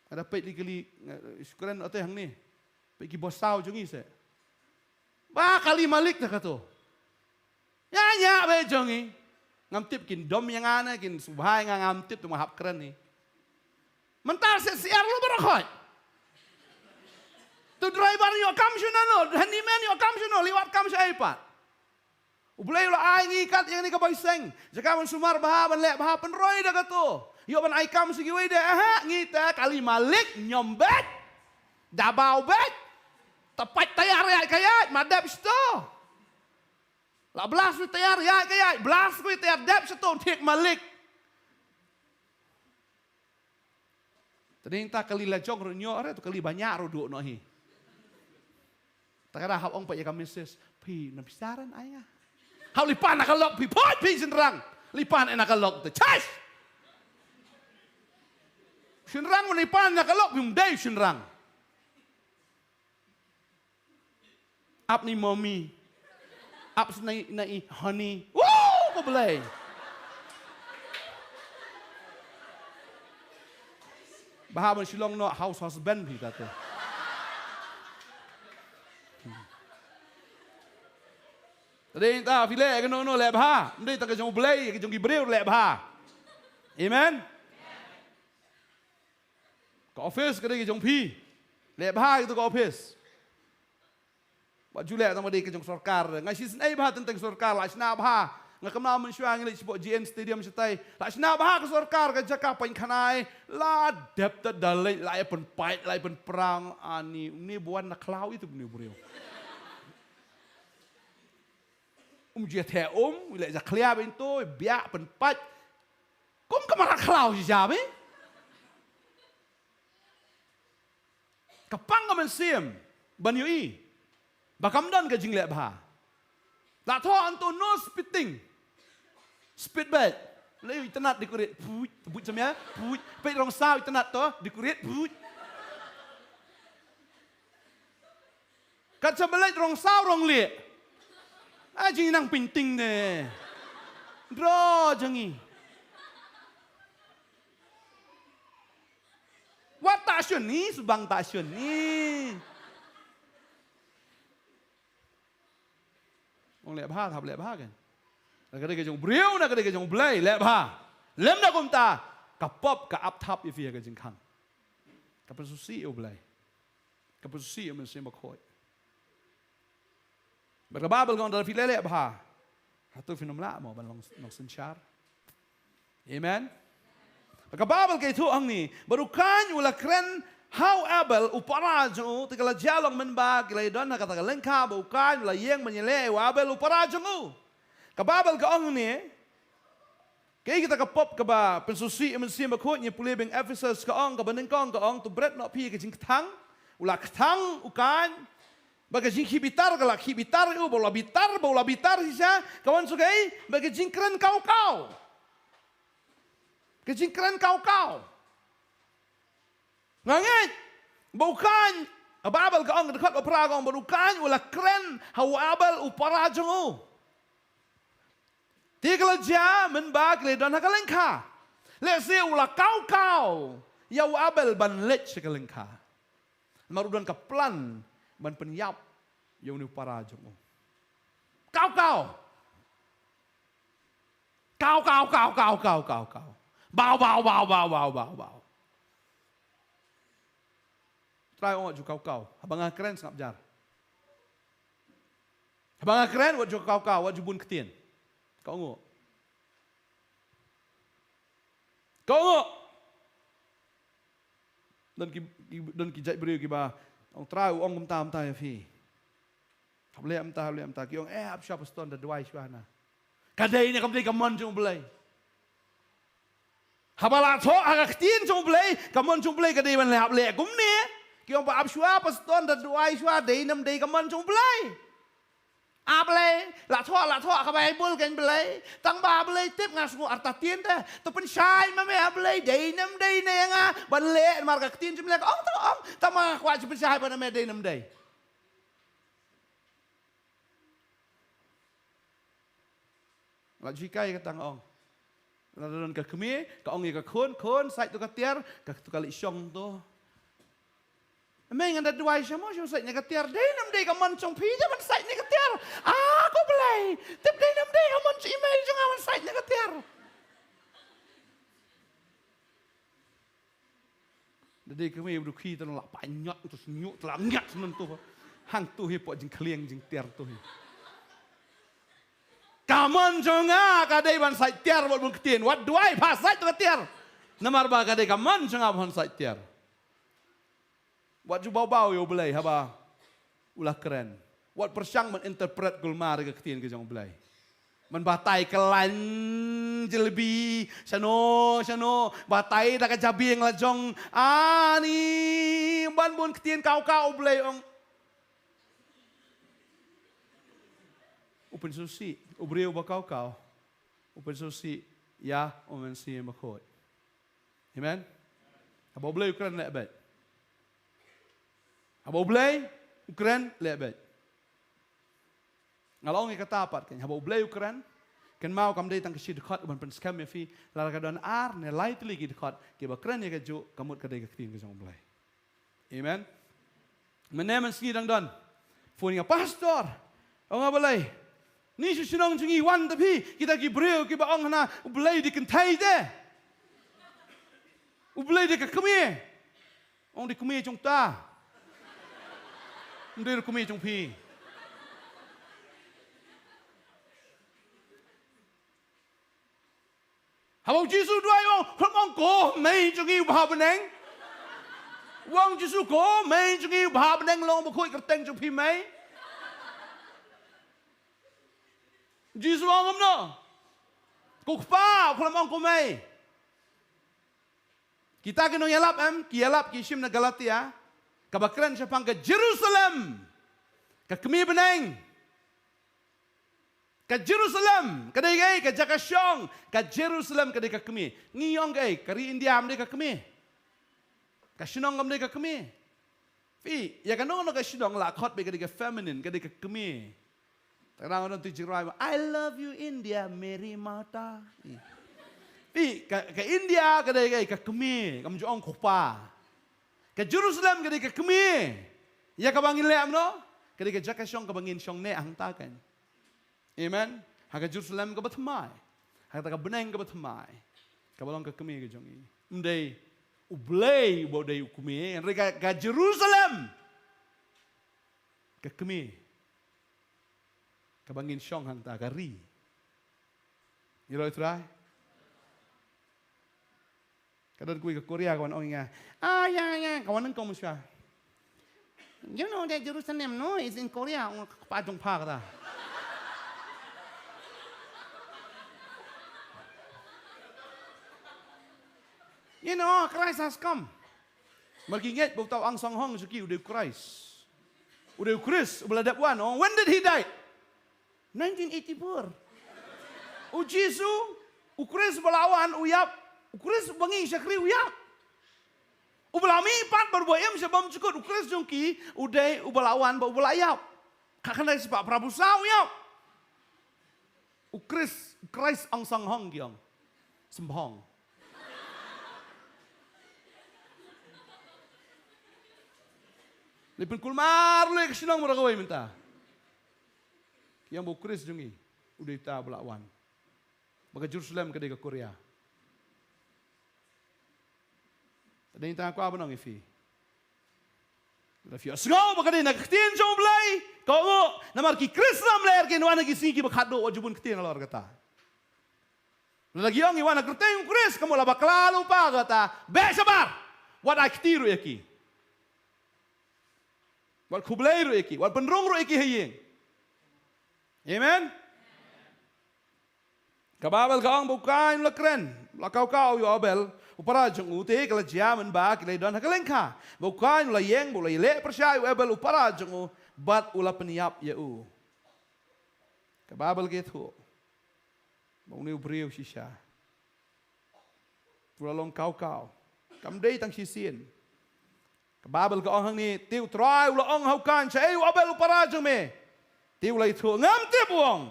Nga da peit ïa kali, nga, shu kren ot te hangne. Peit ki boss saw jong ngi se. Ba kali malik ta kato. Ïa ïa bha jong ngi. Ngam tip kin dom ïa nga ne kin sngewbha ïa nga, ngam tip, tu ma hap kren ni. Mynta se siar lo baroh khoit. Tu driver ïoh kam shano, handyman ïoh kam shano, liwat kam sha ai pat. U Blei u la ai ngi kat ïa kane ka bai seng. Jaka ban sumar bha, ban leh bha, pynroi da kato. Ïoh ban ai kam sha kiwei de, aha, ngi te kali malik, ñiom beit. Da baw beit. Ta pait tayar ïaid ka ïaid, ma dep shito. La blast wei tayar ïaid ka ïaid, blast wei tayar dep shito, thik malik. Te dei ta kali la jong ruh ñiuh, are tu kali ba ñiah ruh duh noh hi. Ta ka da hap ong pat ïa ka missis, phi na pisa ran ai nga. Hap lipan na ka lok phi, poi phi shynrang. Lipan na ka lok te chais. Shynrang, lipan na ka lok phi, ym dei shynrang. Ap ni mommy. Ap snai na i honey. Woo, ko Blei. Bha ban shi long noh house husband phi ta te. Te dei ta phi leh kano kano leh bha. Ym dei ta ka jong u Blei, ka jong ki briew leh bha. Amen. Ka office ka dei ka jong phi. Leh bha ïa katu ka office. Wat ju leh tang ba dei ka jong sorkar. Nga shisnei bha teng teng sorkar, la shna bha. Nga kynmaw mynshuwa ngi leit shapoh G N Stadium shatai. La shna bha ka sorkar ka jaka pynkhana. La dep ta da leit, la ïa pynpait, la ïa pynprang. Ani, uni buan na khlaw itu uni briew. Um ju ïa theh um, leh jakhlia bha itu, biak pynpait. Kum ka mrad khlaw shi jam eh. Ka pang ka mynsiem ban ïohi ba kam don ka jingleh bha. La thoh hangto no spitting. Spit bad. Lei itynnad decorate. Puit, puit samia, puit. Peit rong saw itynnad to, decorate, puit. Kat sa ba leit rong saw rong lieh. A jing nang painting ne. Draw jong ngi. Wat ta shun ni, subang ta shun ni. Ong leh bha, thap leh bha kan. Na ka dei ka jong u briew, na ka dei ka jong u Blei, leh bha. Lem da kumta, ka pop, ka ap thap ïa phi ha ka jingkhang. Ka pynsngewsih ïa u Blei. Ka pynsngewsih ïa u Mynsiem Bakhuid. Bad ka Baibl ka ong lada phi leh leh bha, hato phin ym lah mo ban long nongsynshar? Amen. Bad ka Baibl ka ïathuh hangne, bad u Kain u la kren ha u Abel u para jong u, te ka la jia long mynba ki la ïadon ha kata ka lyngkha, bad u Kain u la ïeng ban ïaleh ïa u Abel u para jong u. Ka Baibl ka ong hangne, kaei kata ka pop kaba pynsngewsih ïa u Mynsiem Bakhuid? Ngi pule biang Ephesus, ka ong, kaba nyngkong ka ong, to bret noh phi ïa ka jingkthang. U la kthang u Kain. Ba ka jingkhih bitar ka la khih bitar ïa u, ba u la bitar, ba u la bitar shisha. Ka wan shuh kaei? Ba ka jingkren kaw kaw. Ka jingkren kaw kaw. Nga ngeit ba u Kain, ka Baibl ka ong, ka dkhot ba phra ka ong, bad u Kain u la kren ha u Abel u para jong u. Te ka la jia mynba ki la don ha ka lyngkha. Lehse u la kaw kaw ïa u Abel ban leit sha ka lyngkha. Namar u don ka plan ban pynïap ïa une u para jong u. Kaw kaw. Kaw kaw kaw kaw kaw kaw kaw. Baw baw baw baw baw baw baw. Trai ong wat ju kaw kaw. Haba nga kren sngap jar. Haba nga kren wat ju kaw kaw, wat ju bun ktien. Ka ong. Ka ong. Don ki, ki, don ki jait briew kiba ong Trai u ong kumta kumta ïa phi. Hap leh kumta, hap leh kumta. Ki ong eh hap shuwa pastor da duwai shuwa na. Ka dei ne kam dei ka mon jong U Blei. Haba la thoh ha ka ktien jong U Blei, ka mon jong U Blei ka dei ban leh hap leh kumne. Ki ong ba hap shuwa pastor da duwai shuwa, dei ne ym dei ka mon jong U Blei. A Blei, la thoh, la thoh ha ka Baibl kan Blei. Tang ba Blei tip nga sngew artatien te. To pynshai ma me A Blei, dei ne ym dei ne ïa nga ban leh namar ka ktien jong U Blei ka ong to ong. Tang ma nga kwah ju pynshai ba na me dei ne ym dei. La ju hikai kata nga ong. La don ka kmie, ka ong ïa ka khun, khun, sait to ka tiar, ka to ka leit shong to. Mei ngan da duwai sha mo, shong sait ne ka tiar, dei ne ym dei ka mon jong phi, dei ban sait ne ka tiar. Ah, ko Blei, tip dei ne ym dei ka mon jong i mei jong nga ban sait ne ka tiar. Da dei ka mei ba dukhi tang la pa nyot tu snyuk tu la nyat snen tu. Hang tu hi po jingkhlieng jingtiar tu hi. Ka mon jong nga ka dei ban sait tiar wat bun ktien, wat duwai pha sait tu ka tiar. Namar ba ka dei ka mon jong nga ban sait tiar. Wat ju baw baw ïa U Blei haba u la kren. Wat pyrshang ban interpret kulmar ïa ka ktien ka jong U Blei. Man batai ka lain jelebi shano shano, batai da ka jabieng la jong ani ban bun ktien kaw kaw U Blei ong. U pynsngewsih u briew ba kaw kaw. U pynsngewsih ïa u Mynsiem Bakhuid. Amen. Haba U Blei u kren leh beit. Haba U Blei u kren leh beit. Nga la ong ïa kata pat kan haba U Blei u kren. Kynmaw kam dei tang ka shi dkhot ban pynskhem ïa phi. Lada ka don ar ne lai tylli ki dkhot kiba kren ïa kajuh ka mut ka dei ka ktien ka jong U Blei. Amen. Mynne mynsngi dang don phone ïa nga, pastor. Ong nga balei? Ni shu shnong jong ngi wan da phi kita ki briew kiba ong hana U Blei dei kynthei te. U Blei dei ka kmie. Ong dei kmie jong ta. Ym dei kmie jong phi. Haba u Jisu u duwai u ong, khlem ong ko mei jong ngi uba ha bneng. U ong u Jisu ko mei jong ngi uba ha bneng, long bakhuid kyrteng jong phi mei. U Jisu u ong kumno? Ko Kpa, u khlem ong ko mei. Kita ki nongïalap em, ki ïalap ki shim na Galatia, kaba kren shaphang ka Jerusalem, ka kmie bneng. Ka Jerusalem ka dei kaei? Ka jaka shong. Ka Jerusalem ka dei ka kmie. Ngi ong kaei? Ka ri India kam dei ka kmie? Ka shnong kam dei ka kmie? Phi, ïa kano kano ka shnong la khot beit ka dei ka feminine, ka dei ka kmie. Tang nang don tu jingrwai ba, "I love you India, Meri Mata." Phi, ka, ka India ka dei kaei? Ka kmie, kam ju ong ko Kpa. Ka Jerusalem ka dei ka kmie. Ïa kaba ngin leh kumno? Ka dei ka jaka shong kaba ngin shong ne hangta kan. Amen. Ha ka Jerusalem kaba thymmai. Ha kata ka bneng kaba thymmai. Kaba long ka kmie ka jong ngi. Ym dei U Blei uba dei u kmie, hynrei ka, ka Jerusalem. Ka kmie. Kaba ngin shong hangta ka ri. Ïa loi Trai. Ka don kawei ka Korea ka wan ong ïa nga. Ah, ïa, ïa, ka wan nyngkong mynshuwa. You know that Jerusalem, no, is in Korea. Ong ka kpa jong pha kata. You know, Christ has come. Mar ki ngeit ba uta u Aung San Suu Kyi sha ki u dei u Christ. U dei u Christ, uba la dep wan. Oh, when did he die? Nineteen eighty-four. U Jisu, u Khrist uba la wan, u ïap, u Khrist uba ngi shakri u ïap. Uba la mih pat bad uba im sha bymjukut, u Khrist jong ki, u dei uba la wan bad uba la ïap. Ka kane spah phra phew saw u ïap. U Khrist, u Khrist Aung San Hong ki ong. Sembhong. Lei pynkulmar lei ka shnong baroh kawei mynta. Ki ong ba u Khrist jong ngi u dei uta ba la wan. Ba ka Jerusalem ka dei ka kuria. Te dei tang kwah ban ong ïa phi, lada phi sngew ba ka dei na ka ktien jong U Blei, ka ong, namar ki Khrist lamler kin wan ha ki sngi kiba khatduh, wat ju bun ktien halor kata. Lada ki ong ngi wan ha ka kyrteng U Khrist, ka mut la bakla lypa kata, beh shabar. Wat ai kti ruh ïa ki. Wat khublei ruh ïa ki, wat pynrung ruh ïa ki ha ïing. Amen. Ka Baibl ka ong ba u Kain u la kren, u la kawkaw ïa u Abel u para jong u, te ka la jia mynba ki la don ha ka lyngkha. Ba u Kain u la ïeng, ba u la ïaleh pyrshah ïa u Abel u para jong u, bad u la pynïap ïa u. Ka Baibl ka ïathuh ba une u briew shisha u la long kawkaw. Kam dei tang shisien. Ka Baibl ka ong hangne, te u Trai u la ong ha u Kain, shaei u Abel u para jong me? Te u la ïathuh, ngam tip, u ong.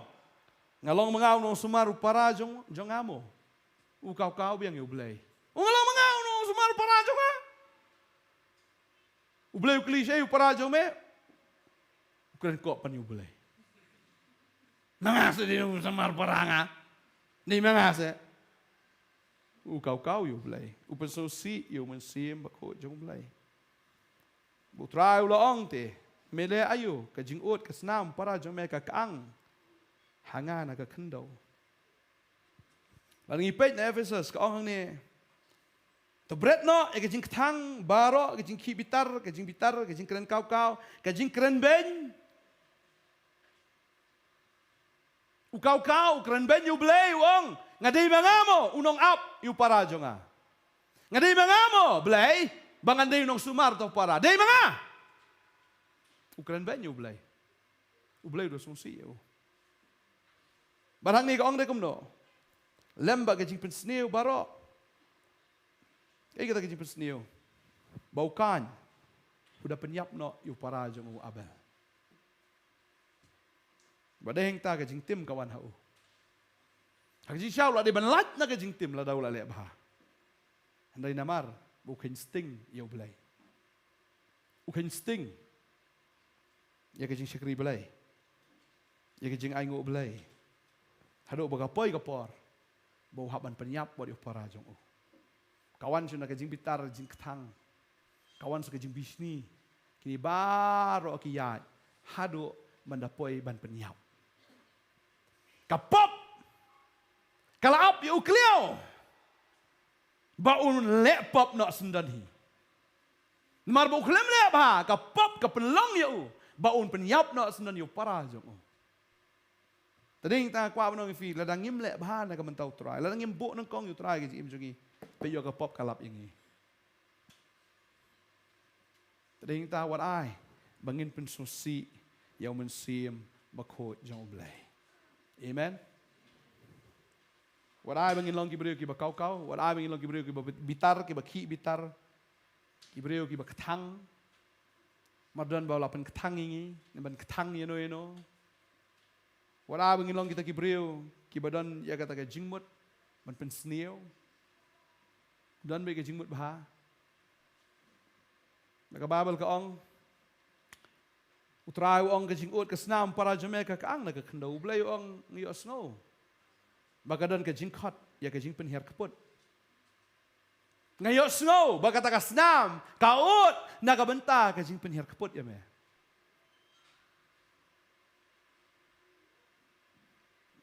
Nga long ma nga u nongsumar u para jong, jong nga mo. U kawkaw biang ïa U Blei. U, nga long ma nga u nongsumar u para jong nga. U Blei u kylli, shaei u para jong me? U kren kop pan ïa U Blei. Ma nga seh dei u nongsumar para nga. Dei ma nga seh. U kawkaw ïa U Blei. U pynsngewsih ïa u Mynsiem Bakhuid jong U Blei. Ba u Trai u la ong, te me leh aïu? Ka jingud ka snam para jong me ka kyang ha nga na ka khyndew. Lada ngi peit na Ephesus ka ong hangne, to bret noh ïa ka jingkthang baroh, ka jingkhih bitar, ka jingbitar, ka jingkren kawkaw, ka jingkren beiñ. U kawkaw, u kren beiñ ïa U Blei, u ong, nga dei ma nga mo u nongap ïa u para jong nga? Nga dei ma nga mo Blei ba ngan dei u nongsumar uta u para? Dei ma nga. U kren beiñ ïa U Blei. U Blei u da sngewsih ïa u. Bad hangne ka ong de kumno? Lem bad ka jingpynsniew baroh. Kaei kata ka jingpynsniew? Ba u Kain u da pynïap noh ïa u para jong u Abel. Bad dei hangta ka jingtim ka wan ha u. Ha ka jingshisha u la dei ban lait na ka jingtim lada u la leh bha. Hynrei namar ba u kheiñ sting ïa U Blei. U kheiñ sting ïa ka jingshakri Blei, ïa ka jingainguh Blei, haduh ba ka poi ka por ba u hap ban pynïap wat ïa u para jong u. Ka wan shuh na ka jingbitar, jingkthang. Ka wan shuh ka jingbishni. Kine baroh ki ïaid haduh ban da poi ban pynïap. Ka pop ka la ap ïa u khlem ba un leh pop noh syndon hi. Namar ba u khlem leh bha, ka pop ka pynlong ïa u ba un pynïap noh syndon ïa u para jong u. Te dei tang kwah ban ong ïa phi, lada ngim leh bha na ka bynta u Trai, lada ngim buh nyngkong ïa u Trai ha ka jingim jong ngi, peit ïoh ka pop ka lap ïa ngi. Te dei tang wat ai ba ngin pynsngewsih ïa u Mynsiem Bakhuid jong U Blei. Amen. Wat ai ba ngin long ki briew kiba kawkaw, wat ai ba ngin long ki briew kiba bitar, kiba khih bitar, ki briew kiba kthang. Mar don ba la pynkthang ïa ngi, ban kthang ïano ïano. Wat ai ba ngin long kita ki briew kiba don ïa kata ka jingmut ban pynsniew. Don beit ka jingmut bha. Na ka Baibl ka ong, u Trai u ong, ka jingud ka snam para jong me ka kyang na ka khyndew. U Blei u ong, nga ïohsngew ba ka don ka jingkhot ïa ka jingpynhiar kput. Nga ïohsngew ba kata ka snam ka ud na ka bynta ka jingpynhiar kput ïa me.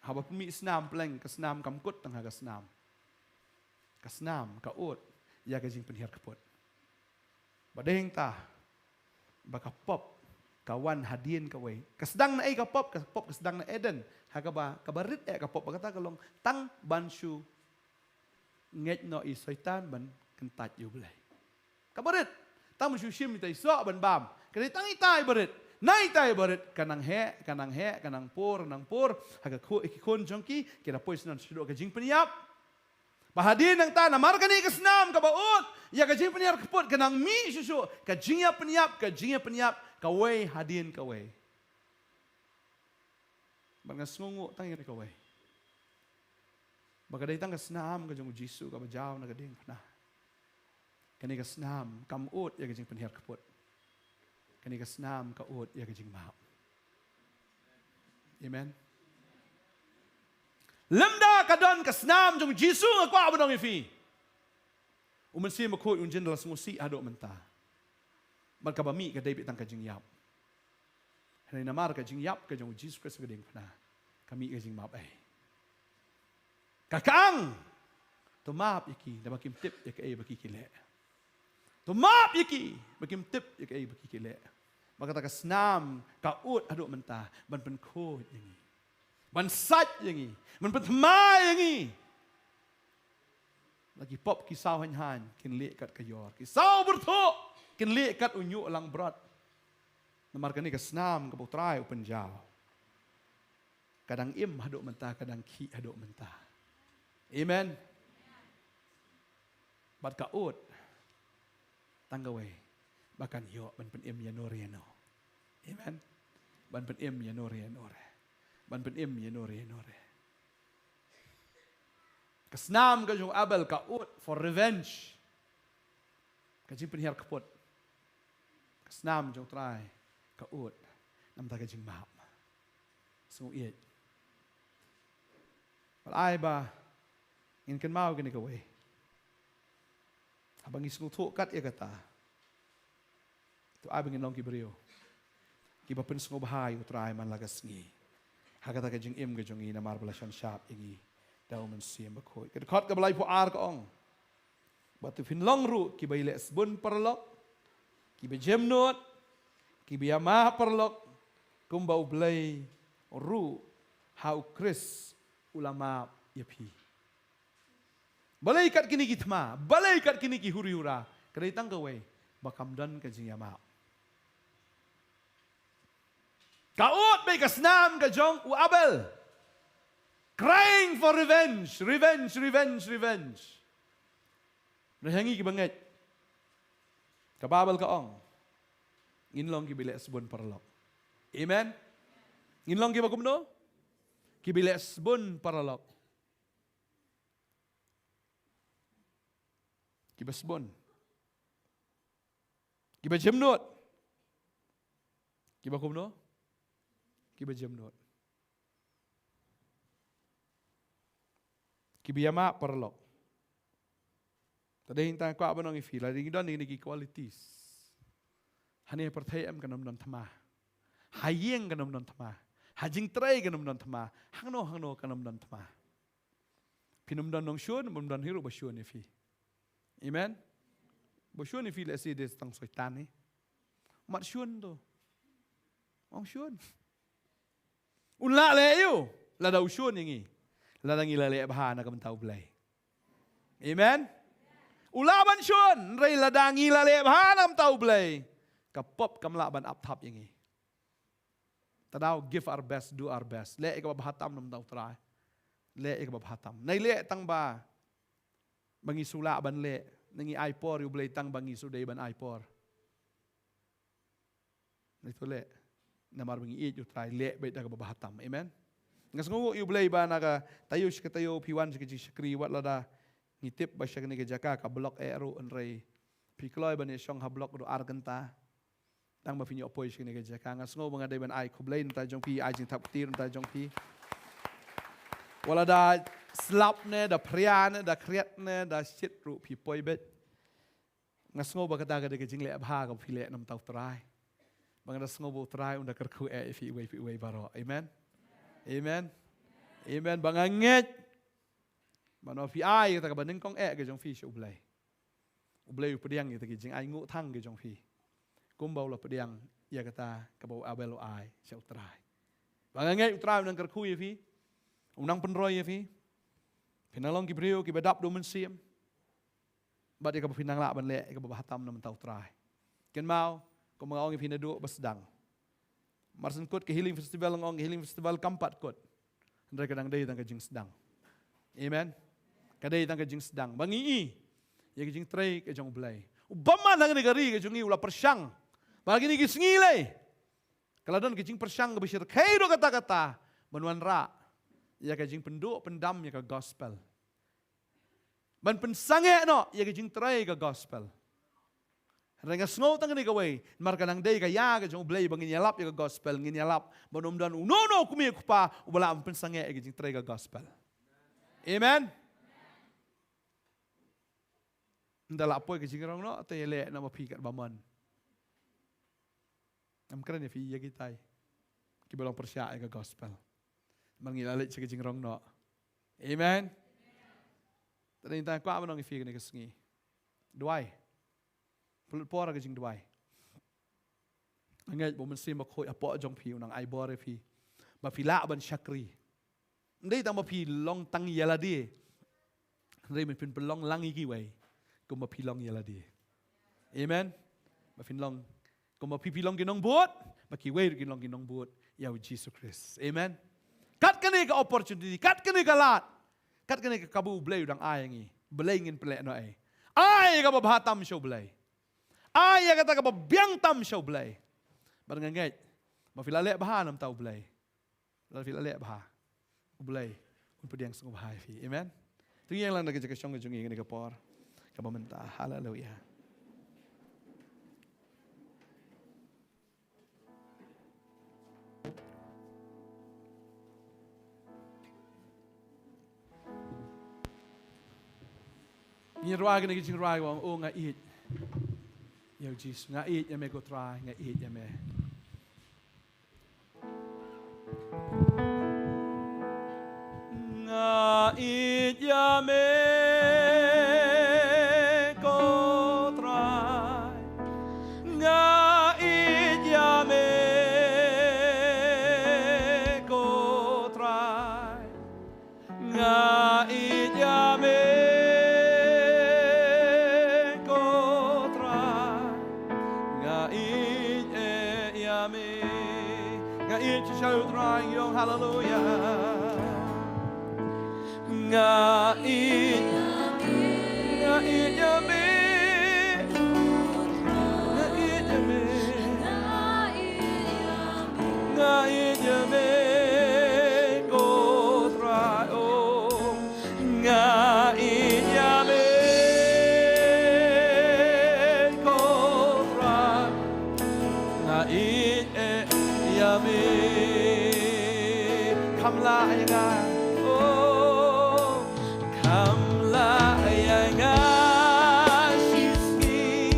Haba pynmih snam pleng, ka snam kam kut tang ha ka snam. Ka snam ka ud ïa ka jingpynhiar kput. Bad dei hangta ba ka pop ka wan hadien kawei. Ka sdang na ei ka pop? Ka pop ka sdang na Eden, ha kaba, kaba rit eh ka pop, ba kata ka long tang ban shu ngeit noh i Soitan ban kyntait ïa U Blei. Kaba rit. Tang ban shu shim ïa i soh ban bam. Ka dei tang itai ba rit. Na itai ba rit ka nang heh, ka nang heh, ka nang pur, nang pur ha ka khu-, ki khun jong ki, ki da poi syndon shaduh ka jingpynïap. Ba hadien nangta namar kane ka snam kaba ud ïa ka jingpynhiar kput ka nang mih shuh shuh ka jingïapynïap, ka jingïapynïap kawei hadien kawei. Bad nga sngewnguh tang ïa kane kawei, ba ka dei tang ka snam ka jong U Jisu kaba jaw na ka diengphna. Kane ka snam kam ud ïa ka jingpynhiar kput. Kane ka snam ka ud ïa ka jingmap. Amen. Lymda ka don ka snam jong Jisu, nga kwah ban ong ïa phi, U Mynsiem Bakhuid un jin da la sngewsih haduh mynta. Bad kaba mih ka dei beit tang ka jingïap. Hynrei namar ka jingïap ka jong U Jisu Khrist ha ka diengphna, ka mih ka jingmap ei. Ka kang, to map ïa ki, da ba kim tip ïa kaei ba ki ki leh. To map ïa ki, ba kim tip ïa kaei ba ki ki leh. Ba kata ka snam ka ud haduh mynta ban pynkhuid ïa ngi, ban sait ïa ngi, ban pynthma ïa ngi. La ki pop ki saw haiñ haiñ kin lieh kat ka ïor, ki saw byrthuh kin lieh kat u ñiuh langbrot. Namar kane ka snam kaba U Trai u pynjaw, ka dang im haduh mynta, ka dang khih haduh mynta. Amen. Bad ka ud tang kawei, ba kan ïoh ban pynim ïa no re ïa no. Amen. Ban pynim ïa no re ïa no re. Ban pynim ïa no re ïa no re. Ka snam ka jong u Abel ka ud for revenge. Ka jingpynhiar kput. Ka snam jong U Trai ka ud namar ka jingmap. Sngew ïeit. Bad ai ba ngin kynmaw kine kawei. Haba ngi sngewthuh kat ïa kata, to ai ba ngin long ki briew kiba pynsngewbha ïa U Trai man la ka sngi ha kata ka jingim ka jong ngi, namar ba la shon shap ïa ngi da U Mynsiem Bakhuid. Ka dkhot kaba laiphew ar ka ong, ba to phin long ruh kiba ïaleh sbun paralok, kiba jemnud, kiba ïamap paralok, kumba U Blei ruh ha U Khrist u la map ïa phi. Balei kat kine ki thma, balei kat kine ki huri hura, ka dei tang kawei, ba kam don ka jingïamap. Ka ud beit ka snam ka jong u Abel. Crying for revenge, revenge, revenge, revenge. Hynrei ha ngi kiba ngeit, ka Baibl ka ong, ngin long kiba ïaleh sbun paralok. Amen. Ngin long kiba kumno? Kiba ïaleh sbun paralok. Kiba sbun. Kiba jemnud. Kiba kumno? Kiba jemnud. Kiba ïamap paralok. Te dei hangta nga kwah ban ong ïa phi, lada ngi don kine ki qualities, hangne ha pyrthei em kan ym don thma. Ha ïing kan ym don thma. Ha jingtrei kan ym don thma. Hangno hangno kan ym don thma. Phin ym don nongshun, ym don hi ruh ba shun ïa phi. Amen. Ba shun ïa phi lehse dei tang Soitan hi. Mat shun to. Ong shun. Un lah leh ïa u lada u shun ïa ngi, lada ngi la leh bha na ka bynta U Blei. Amen. U lah ban shun, hynrei lada ngi la leh bha na ka bynta U Blei, ka pop kam lah ban ap thap ïa ngi. Te daw give our best, do our best. Leh ïa kaba bha tam na ka bynta U Trai. Leh ïa kaba bha tam. Nai leh tang ba, ba ngi shu lah ban leh, nai ngi ai por ïa U Blei tang ba ngi shu dei ban ai por. Nai to leh namar ba ngi ïeit ïa U Trai, leh beit da kaba bha tam. Amen. Nga sngewnguh ïa U Blei ba na ka taïew sha ka taïew phi wan sha ka jingshakri, wat lada ngi tip ba sha kane ka jaka ka block eh ruh, hynrei phi kloi ban ïashong ha block ruh ar kynta. Tang ba phin ïoh poi sha kane ka jaka, nga sngew ba nga dei ban ai khublei na ka bynta jong phi, ai jingthap kti na ka bynta jong phi. Wat la da slap ne, da phria ne, da khriat ne, da shit ruh phi poi beit. Nga sngew ba kata ka dei ka jingleh bha kaba phi leh na ka bynta U Trai. Ba nga da sngew ba U Trai un da kyrkhu eh ïa phi iwei pa iwei baroh. Amen. Amen. Amen. Ba nga ngeit ba haba phi ai kata kaba nyngkong eh ka jong phi sha U Blei, U Blei u pdiang ïa kita ki jingainguh thang ki jong phi, kumba u la pdiang ïa kata kaba u Abel u ai sha U Trai. Ba nga ngeit U Trai un nang kyrkhu ïa phi, un nang pynroi ïa phi. Phin nang long ki briew kiba dap da u Mynsiem, bad ïa kaba phin nang lah ban leh ïa kaba bha tam na ka bynta U Trai. Kynmaw, kumba nga ong ïa phi naduh ba sdang, mar shen kut ka Healing Festival, nga ong ka Healing Festival kam pat kut, hynrei ka dang dei tang ka jingsdang. Amen. Ka dei tang ka jingsdang ba ngi i ïa ka jingtrei ka jong U Blei. U bymman ha kane ka ri ka jong ngi u la pyrshang ba ha kine ki sngi lei ka la don ka jingpyrshang kaba shyrkhei ruh katta katta ban wanrah ïa ka jingpynduh pyndam ïa ka gospel, ban pynsangeh noh ïa ka jingtrei ka gospel. Hynrei nga sngew tang kane kawei, namar ka dang dei ka ïa ka jong U Blei ba ngin ïalap ïa ka gospel, ngin ïalap ban ym don uno uno u kmie u kpa uba lah ban pynsangeh ïa ka jingtrei ka gospel. Amen. Ynda lah poi ka jingrong noh, te ïaleh noh ma phi katba mon. Ngam kren ïa phi ïa kitai kiba long pyrshah ïa ka gospel. Namar ngi la leit sha ka jingrong noh. Amen. Te dei tang kwah ban ong ïa phi kane ka sngi. Duwai. Pynlut por ha ka jingduwai. Nga ngeit ba U Mynsiem Bakhuid hapoh jong phi un nang ai bor ïa phi ba phi lah ban shakri. Ym dei tang ba phi long tang ïa lade, hynrei ba phin pynlong lang ïa kiwei kumba phi long ïa lade. Amen. Ba phin long kumba phi, phi long ki nongbud, ba kiwei ruh kin long ki nongbud ïa U Jisu Khrist. Amen. Kat kane ka opportunity, kat kane ka lad, kat kane ka kabu U Blei u dang ai ïa ngi, balei ngin pynleh noh ei? Ai kaba bha tam sha U Blei. Ai ïa kata kaba biang tam sha U Blei. Bad nga ngeit ba phi la leh bha na ka bynta U Blei. Lada phi la leh bha, U Blei un pdiang sngewbha ïa phi. Amen. To ngin ïeng lang na ka jaka shong ka jong ngi kane ka por kaba mynta. Haleluya. Ngi rwai kane ka jingrwai, ong, "O nga ïeit ïa U Jisu, nga ïeit ïa me ko Trai, nga ïeit ïa me." Nga ïeit ïa me ko Trai, nga ïeit ïa me ko Trai. Nga ïeit ïa me ko Trai. Nga ïeit, eh, ïa me. Nga ïeit shisha ïa U Trai, ngi ong haleluya. Nga ïeit, nga ïeit ïa me. Nga ïeit ïa me. Nga ïeit ïa me ko Trai, oh. Nga ïeit ïa me ko Trai. Nga ïeit, eh, ïa me. Kham lah ïa nga, oh. Kham lah ïa nga shisngi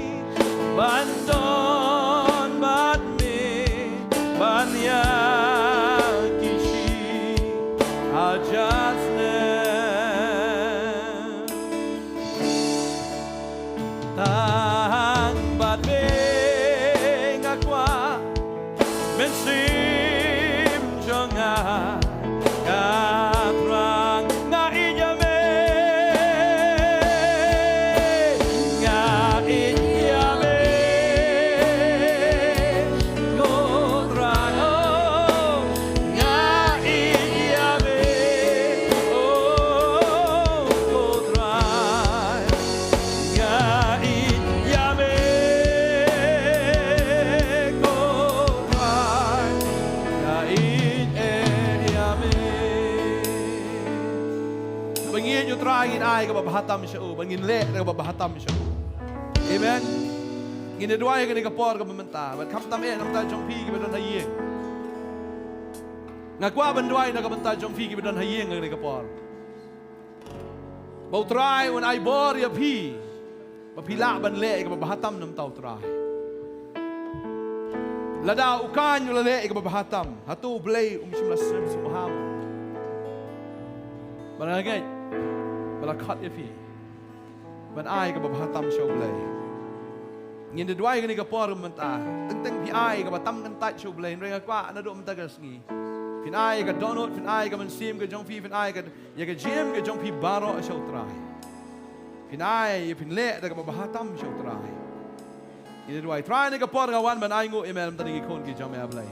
ban don bad me, ban ïakishi ha judgment. Tang bad me nga kwah, mynsiem jong nga ka thrang. Nga ïeit ïa me, nga ïeit ïa me ko Trai, oh. Nga ïeit ïa me, oh, ko Trai. Nga ïeit ïa me ko Trai. Nga ïeit, eh, ïa me. Ba ngin ïeit ïa U Trai, ngin ai kaba bha tam sha u, ba ngin leh kaba bha tam sha u. Amen. Ngin ïa duwai kane ka por kaba mynta, bad khamtam eh na ka bynta jong phi kiba don ha ïing. Nga kwah ban duwai na ka bynta jong phi kiba don ha ïing kane ka por, ba U Trai un ai bor ïa phi ba phi lah ban leh ïa kaba bha tam na ka bynta U Trai. Lada u Kain u la leh ïa kaba bha tam, hato U Blei um shym la sngewsih ha u? Ba la ngeit, ba la khot ïa phi ban ai kaba bha tam sha U Blei. Ngin da duwai kane ka por mynta. Teng teng phi ai kaba tam kyntait sha U Blei, hynrei nga kwah naduh mynta ka sngi, phin ai ka dohnud, phin ai ka mynsiem ka jong phi, phin ai ka, ïa ka jingim ka jong phi baroh sha U Trai. Phin ai, phin leh da kaba bha tam sha U Trai. Ngin da duwai. Trai, kane ka por nga wan ban ai nguh ïa me na ka bynta ki khun ki jong me, A Blei.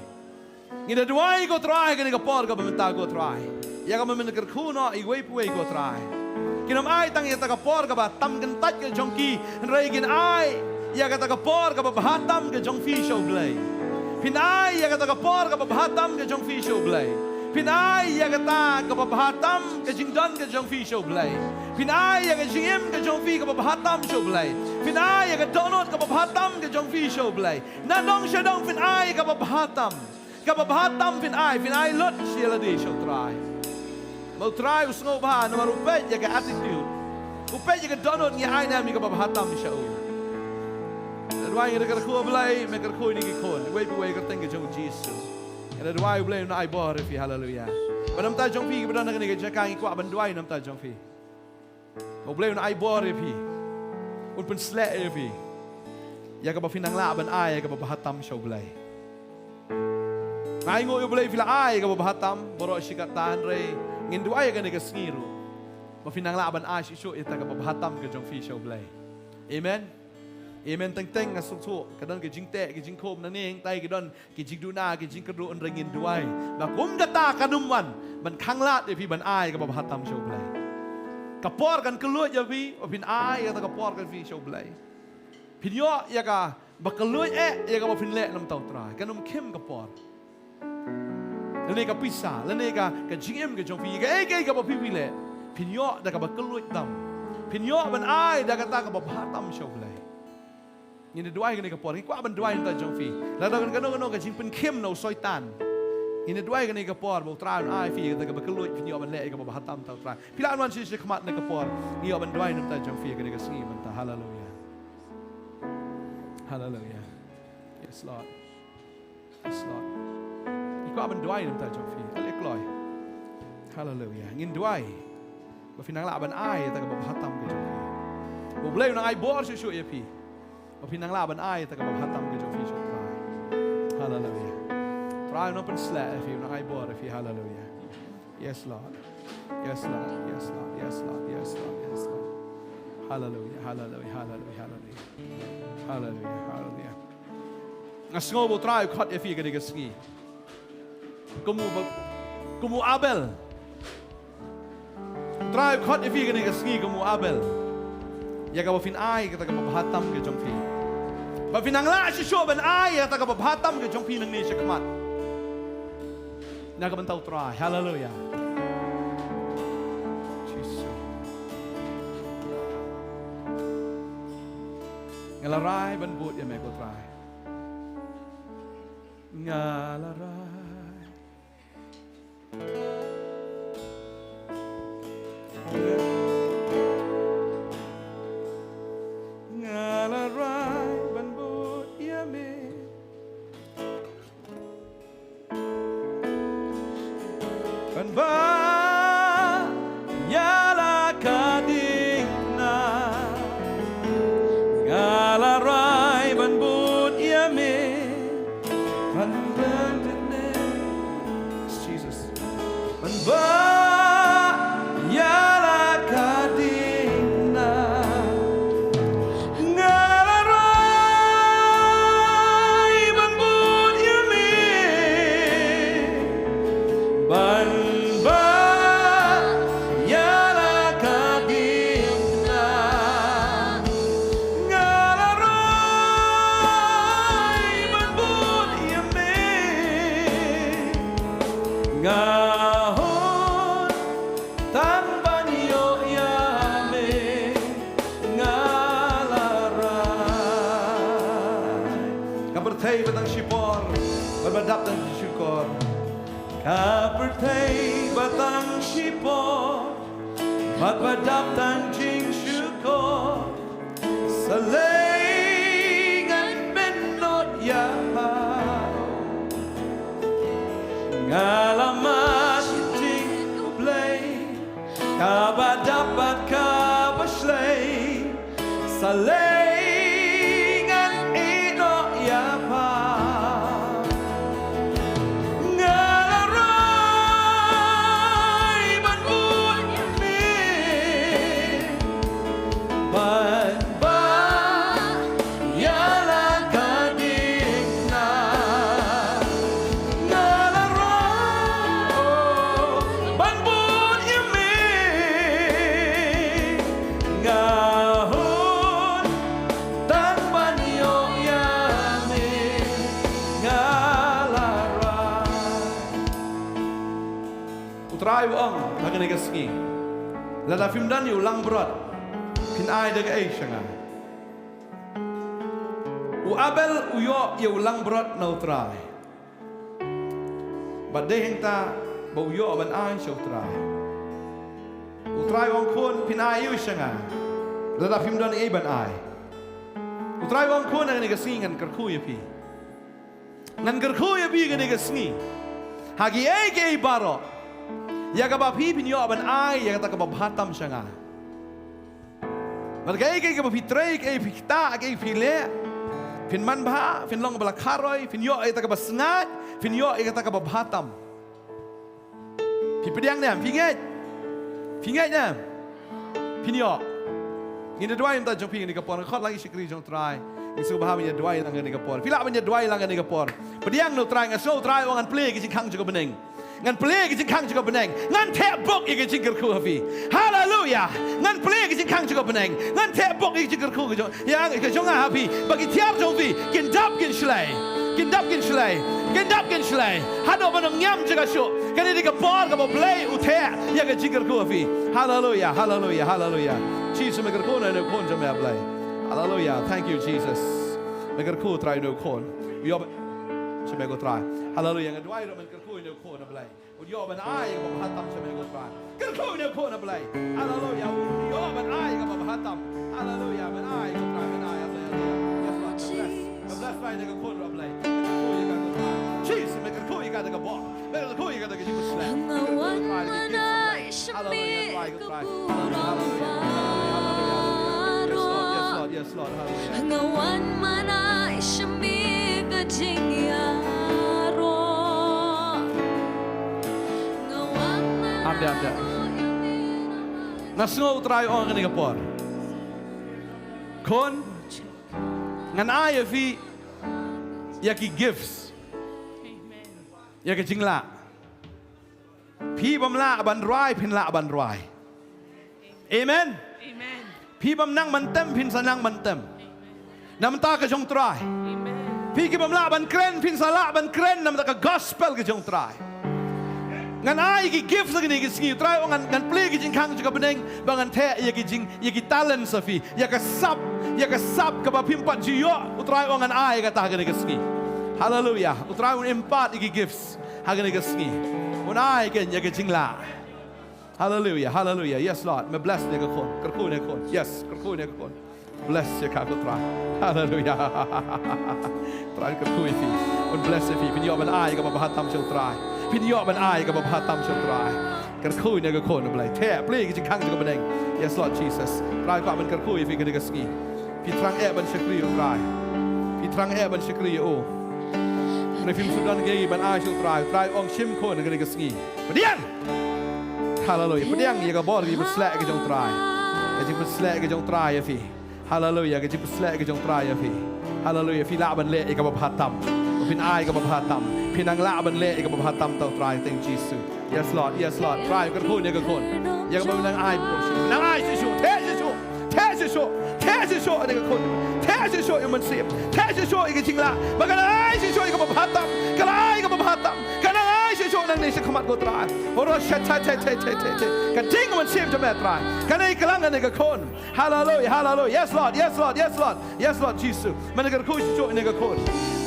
Ngin da duwai ko Trai, kane ka por kaba mynta ko Trai, ïa kaba men kyrkhu noh iwei pa iwei ko Trai. Kin ym ai tang ïa kata ka por kaba tam kyntait ka jong ki, hynrei kin ai ïa kata ka por kaba bha tam ka jong phi sha U Blei. Phin ai ïa kata ka por kaba bha tam ka jong phi sha U Blei. Phin ai ïa kata kaba bha tam ka jingdon ka jong phi sha U Blei. Phin ai ïa ka jingim ka jong phi kaba bha tam sha U Blei. Phin ai ïa ka dohnud kaba bha tam ka jong phi sha U Blei. Nadong shadong phin ai kaba bha tam. Kaba bha tam phin ai, phin ai lut sha lade sha U Trai. Ba U Trai u sngewbha namar u peit ïa ka attitude. U peit ïa ka dohnud ngi ai ne em ïa kaba bha tam sha u. Nga duwai nga da kyrkhu, Blei, me kyrkhu ïa ngi ki khun. Wei pa wei ha ka kyrteng ka jong U Jisu. Nga da duwai U Blei un ai bor ïa phi, haleluya. Ba na ka bynta jong phi kiba don ha kane ka jaka ngi kwah ban duwai na ka bynta jong phi. U Blei un ai bor ïa phi. Un pynsleh ïa phi. Ïa kaba phin nang lah ban ai ïa kaba bha tam sha U Blei. Nga ainguh ïa U Blei phi la ai ïa kaba bha tam baroh shi katta, hynrei ngin duwai ïa kane ka sngi ruh ba phin nang lah ban ai shuh shuh ïa kata kaba bha tam ka jong phi sha U Blei. Amen. Amen. Teng teng nga sngewthuh ka don ka jingteh ka jingkhum nangne, hangtai ka don ki jingduna ki jingkyrduh, hynrei ngin duwai ba kum kata kan ym wan ban khanglad ïa phi ban ai kaba bha tam sha U Blei. Ka por kan kylluid ïa phi ba phin ai ïa kata ka por ka jong phi sha U Blei. Phin ïoh ïa kaba kylluid eh ïa kaba phin leh na ka bynta U Trai. Kan ym khim ka por. Lane ka pisa, lane ka, ka jingim ka jong phi, kaei kaei kaba phi phi leh, phin ïoh da kaba kylluid tam. Phin ïoh ban ai da kata kaba bha tam sha U Blei. Ngin da duwai kane ka por, ngi kwah ban duwai na ka bynta jong phi. Lada don kano kano ka jingpynkhim na u Soitan, ngin da duwai kane ka por ba U Trai un ai phi kata kaba kylluid, phin ïoh ban leh kaba bha tam na ka bynta U Trai. Phi lah ban wan sha, sha khmat na ka por, ngi ïoh ban duwai na ka bynta jong phi kane ka sngi mynta. Haleluya. Haleluya. Yes, Lord. Yes, Lord. Ngi kwah ban duwai na ka bynta jong phi. Ale kloi. Haleluya. Ngin duwai ba phin nang lah ban ai ïa kata kaba bha tam ka jong phi. Ba U Blei un nang ai bor shuh shuh ïa phi. Ba phin nang lah ban ai ïa kata kaba bha tam ka jong phi sha U Trai. Haleluya. Trai un nang pynsleh ïa phi, un nang ai bor ïa phi. Haleluya. Yes, Lord. Yes, Lord. Yes, Lord. Yes, Lord. Yes, Lord. Yes, Lord. Haleluya. Haleluya. Haleluya. Haleluya. Haleluya. Haleluya. Nga sngew ba U Trai u khot ïa phi kane ka sngi. Kum u ba, kum u Abel. U Trai u khot ïa phi kane ka sngi kum u Abel. Ïa kaba phin ai kata kaba bha tam ka jong phi. Ba phin nang lah shuh shuh ban ai ïa kata kaba bha tam ka jong phi nangne sha khmat. Na ka bynta U Trai. Haleluya. Jisu. Nga la rai ban bud ïa me ko Trai. Nga la rai. Nga la rai ban bud ïa me. Ban ba ïa la ka ding na. Nga la rai ban bud ïa me. Ban ban ne. Jesus. Ban ba ïa la ka ding na. Nga la rai ban bud ïa me. Ban ba ïa la ka ding na. Nga la rai ban bud ïa me. Nga hun tang ban ïoh ïa me. Nga la rai. Ka pyrthei ba tang shipor, ba ba dap tang shukor. Ka pyrthei ba tang shipor, ba ba dap tang jingshukor. Sa lei ngan mynnud ïa pha. Nga la mad jing U Blei, kaba dap bad kaba shlei. Sa lei ngan ïehnoh ïa pha. Nga la rai ban bud ïa me. Ban ba ïa la ka ding na. Nga la rai, oh, ban bud ïa me. Nga hun Kane ka sngi, lada phim don ïa u langbrot, phin ai da kaei sha nga? U Abel u ïoh ïa u langbrot na U Trai. Bad dei hangta ba u ïoh ban ai sha U Trai. U Trai u ong, khun, phin ai aïu sha nga lada phim don ei ban ai? U Trai u ong, khun, ha kane ka sngi ngan kyrkhu ïa phi. Ngan kyrkhu ïa phi kane ka sngi ha kiei kiei baroh, ïa kaba phi phin ïoh ban ai ïa kata kaba bha tam sha nga. Bad kaei kaei kaba phi trei, kaei phi ktah, kaei phi leh, phin manbha, phin long ba la kharoi, phin ïoh ïa kata kaba sngaid, phin ïoh ïa kata kaba bha tam. Phi pdiang ne em? Phi ngeit? Phi ngeit ne em? Phin ïoh. Ngin ïa duwai mynta jong phi kane ka por. Nga khot lang ïa ki shakri jong U Trai. Ngin sngewbha ban ïa duwai lang kane ka por. Phi lah ban ïa duwai lang kane ka por. Pdiang na U Trai. Nga sngew U Trai u ong ngan plie ïa ki jingkhang jong ka bneng. Ngan plie ïa ki jingkhang jong ka bneng. Ngan theh buk ïa ki jingkyrkhu ha phi. Haleluya. Ngan plie ïa ki jingkhang jong ka bneng. Ngan theh buk ïa ki jingkyrkhu ka jong, ïa ka jong nga ha phi, ba ki tiar jong phi kin dap kin shlei. Kin dap kin shlei. Kin dap kin shlei. Haduh ban ym ngiam jaka shuh. Kane dei ka por kaba U Blei u theh ïa ka jingkyrkhu ha phi. Haleluya, haleluya, haleluya. Jisu, me kyrkhu na une u khun jong me, A Blei. Haleluya. Thank you, Jesus. Me kyrkhu, Trai, une u khun. Ïoh ba, sha me ko Trai. Haleluya. Nga duwai ruh me kyrkhu une u khun, A Blei. Un ïoh ban ai kaba bha tam sha me ko Trai. Kyrkhu ïa une u khun, A Blei. Haleluya. Un ïoh ban ai kaba bha tam. Haleluya. Ban ai ko Trai, ban ai, A Blei. Yes, Lord. Bless. Bless Trai ïa ka khun, A Blei. Kyrkhu ïa ka ko Trai. Jesus, me kyrkhu ïa ka da ka bor. Me kyrkhu ïa ka da ka jingpynshlur. Haleluya, Trai, Trai. Yes, Lord, yes, Lord, yes, Lord. Haleluya. Nga wan man ai sha me ka jingïaroh. Nga wan man ai. Ap dei, ap dei. Nga sngew U Trai u ong ha kane ka por, khun, ngan ai ïa phi ïa ki gifts. Ïa ka jinglah. Phi bym lah ban rwai, phin lah ban rwai. Amen. Amen. Phi bym nang ban tem, phin sa nang ban tem. Namar ka jong U Trai. Amen. Phi ki bym lah ban kren, phin sa lah ban kren namar ka gospel ka jong U Trai. Ngan ai ki gift ha kine ki sngi, U Trai u ong ngan, ngan plie ki jingkhang jong ka bneng ba ngan theh ïa ki jing, ïa ki talent ha phi, ïa ka sap, ïa ka sap kaba phim pat ju ïoh, U Trai u ong ngan ai kata ha kine ki sngi. Haleluya. U Trai un impart ïa ki gifts ha kine ki sngi. Un ai ïa ka jinglah. Haleluya, haleluya. Yes, Lord. Me bless ïa ka khun. Kyrkhu ïa ka khun. Yes, kyrkhu ïa ka khun. Bless ïa ka, ko Trai. Haleluya. Trai kyrkhu ïa phi. Un bless ïa phi. Phin ïoh ban ai kaba bha tam sha U Trai. Phin ïoh ban ai kaba bha tam sha U Trai. Kyrkhu ïa ka khun, Blei. Theh, plie ki jingkhang jong ka bneng. Yes, Lord Jesus. Trai, kwah ban kyrkhu ïa phi kane ka sngi. Phi thrang eh ban shakri ïa U Trai. Phi thrang eh ban shakri ïa U. Hynrei phim sngewdon ei ban ai sha U Trai. Trai ong shim khun kane ka sngi. Pdiang! Haleluya. Pdiang ïa ka bor, ka jingpynshlur ka jong U Trai. Ka jingpynshlur ka jong U Trai ïa phi. Haleluya. Ka jingpynshlur ka jong U Trai ïa phi. Haleluya. Phi lah ban leh ïa kaba bha tam. Phin ai kaba bha tam. Phin nang lah ban leh ïa kaba bha tam, to Trai, tang Jisu. Yes, Lord. Yes, Lord. Trai, kyrkhu ïa ka khun. Ïa kaba nang ai. Nang ai shisha. Theh shisha. Theh shisha, theh shisha ïa ka khun. Theh shisha ïa u mynsiem. Theh shisha ïa ka jinglah. Ba ka nang ai shisha ïa kaba bha tam. Ka nang ai kaba bha tam. Ka nang ai shisha nangne shakhmat, ko Trai. Oro sha, sha, sha. Ka ding mynsiem jong me, Trai. Ka nang ïalang ïa ka khun. Haleluya, haleluya. Yes, Lord, yes, Lord, yes, Lord. Yes, Lord Jesus. Me nang kyrkhu shisha ïa ka khun.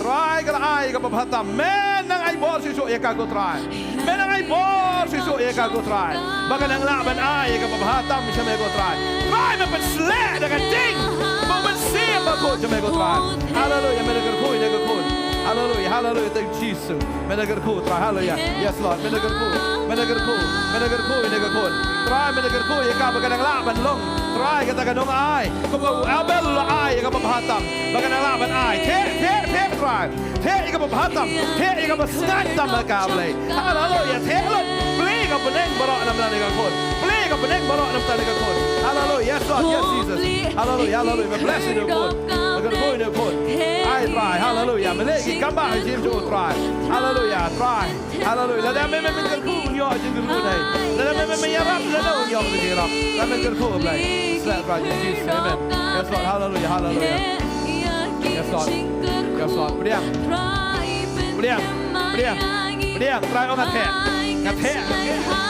Trai, ka la ai kaba bha tam. Me nang ai bor shisha ïa ka, ko Trai. Me nang ai bor shisha ïa ka, ko Trai. Ba ka nang lah ban ai kaba bha tam sha me, ko Trai. Trai, me pynshlur da ka ding. Ba mynsiem bakhuid sha me, ko Trai. Haleluya, me nang kyrkhu ïa ka khun. Haleluya, haleluya, thank you, Jesus. Me nang kyrkhu, Trai, haleluya. Yes, Lord, me nang kyrkhu. Me nang kyrkhu, me nang kyrkhu ïa ka khun. Trai, me nang kyrkhu ïa ka ba ka nang lah ban long, Trai, kata ka nongai. Kumba u Abel u la ai ïa kaba bha tam, ba ka nang lah ban ai. Theh, theh, theh, Trai. Theh ïa kaba bha tam. Theh ïa kaba sngaid tam ha ka, Blei. Haleluya. Theh lut. Plie ka bneng baroh namar kane ka khun. Plie ka bneng baroh namar kane ka khun. Haleluya. Yes, Lord. Yes, Jesus. Haleluya. Haleluya. Me bless ïa ka khun. Me kyrkhu ïa ka khun. Ai, Trai. Haleluya. Me leh ki kam ba ha ka jingim jong u, Trai. Haleluya. Trai. Haleluya. Lada me, me, me kyrkhu, un ïoh jingkyrkhu, Trai. Lada me, me, me ïarap, lada un ïoh jingïarap. Lada me kyrkhu, Blei. Slap, Trai, in Jesus' name. Amen. Yes, Lord. Haleluya. Haleluya. Yes, Lord. Yes, Lord. Pdiang. Pdiang. Pdiang. Pdiang. Trai, oh, nga theh. Nga theh. Nga theh.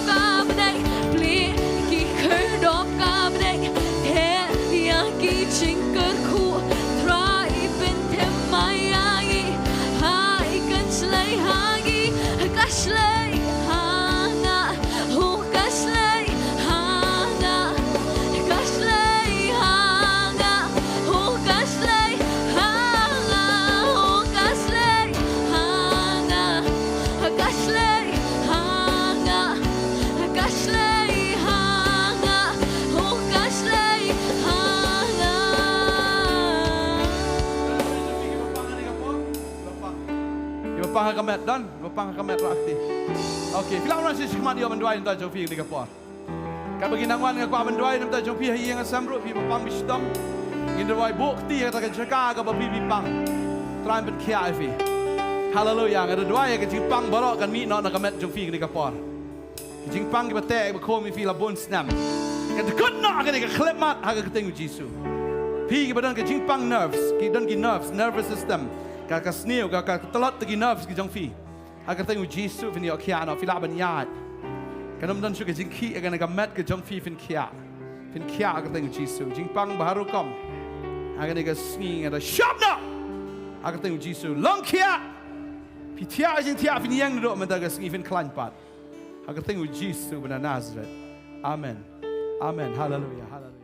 Ka bneng, plie ki khyrdop ka bneng, theh ïa ki jingkyrkhu, Trai pynthymmai ïa ngi ha i ka shlei ha ngi, ka shlei ha nga, ho ka shlei ha nga, ka shlei ha nga, ho ka shlei ha nga, ho ka shlei ha nga, ka shlei ha nga, ka shlei ha nga, ho ka shlei ha nga. Kiba pang ha ka met, don, kiba pang ha ka met rah kti. Okay, phi lah ban wan sha khmat ïoh ban duwai na ka bynta jong phi kane ka por. Katba ki nang wan nga kwah ban duwai na ka bynta jong phi ha ïing ha sem ruh, phi ba pang phi shitom. Ngin duwai buh kti ha kata ka jaka kaba phi phi pang. Trai un pynkhiah ïa phi. Haleluia, nga da duwai ïa ka jingpang baroh kan mih noh na ka met jong phi kane ka por. Ki jingpang kiba teh kiba khum ïa phi la bun snem, kan dkut noh ha kane ka khyllipmat ha ka kyrteng u Jisu. Phi kiba don ka jingpang nerves, ki don ki nerves, nervous system, ka ka sniew, ka ka tlot ki nerves ki jong phi. Ha ka kyrteng u Jisu phin ïoh khiah noh, phi lah ban ïaid. Kan ym don shuh ka jingkhih ha kane ka met ka jong phi, phin khiah. Phin khiah ha ka kyrteng u Jisu. Jingpang ba har rukom ha kane ka sngi nga da shop noh ha ka kyrteng u Jisu. Long khiah. Phi thiah jingthiah, phin ïeng naduh mynta ka sngi, phin khlaiñ pat. Ha ka kyrteng u Jisu ba na Nazareth. Amen. Amen. Haleluia. Haleluia.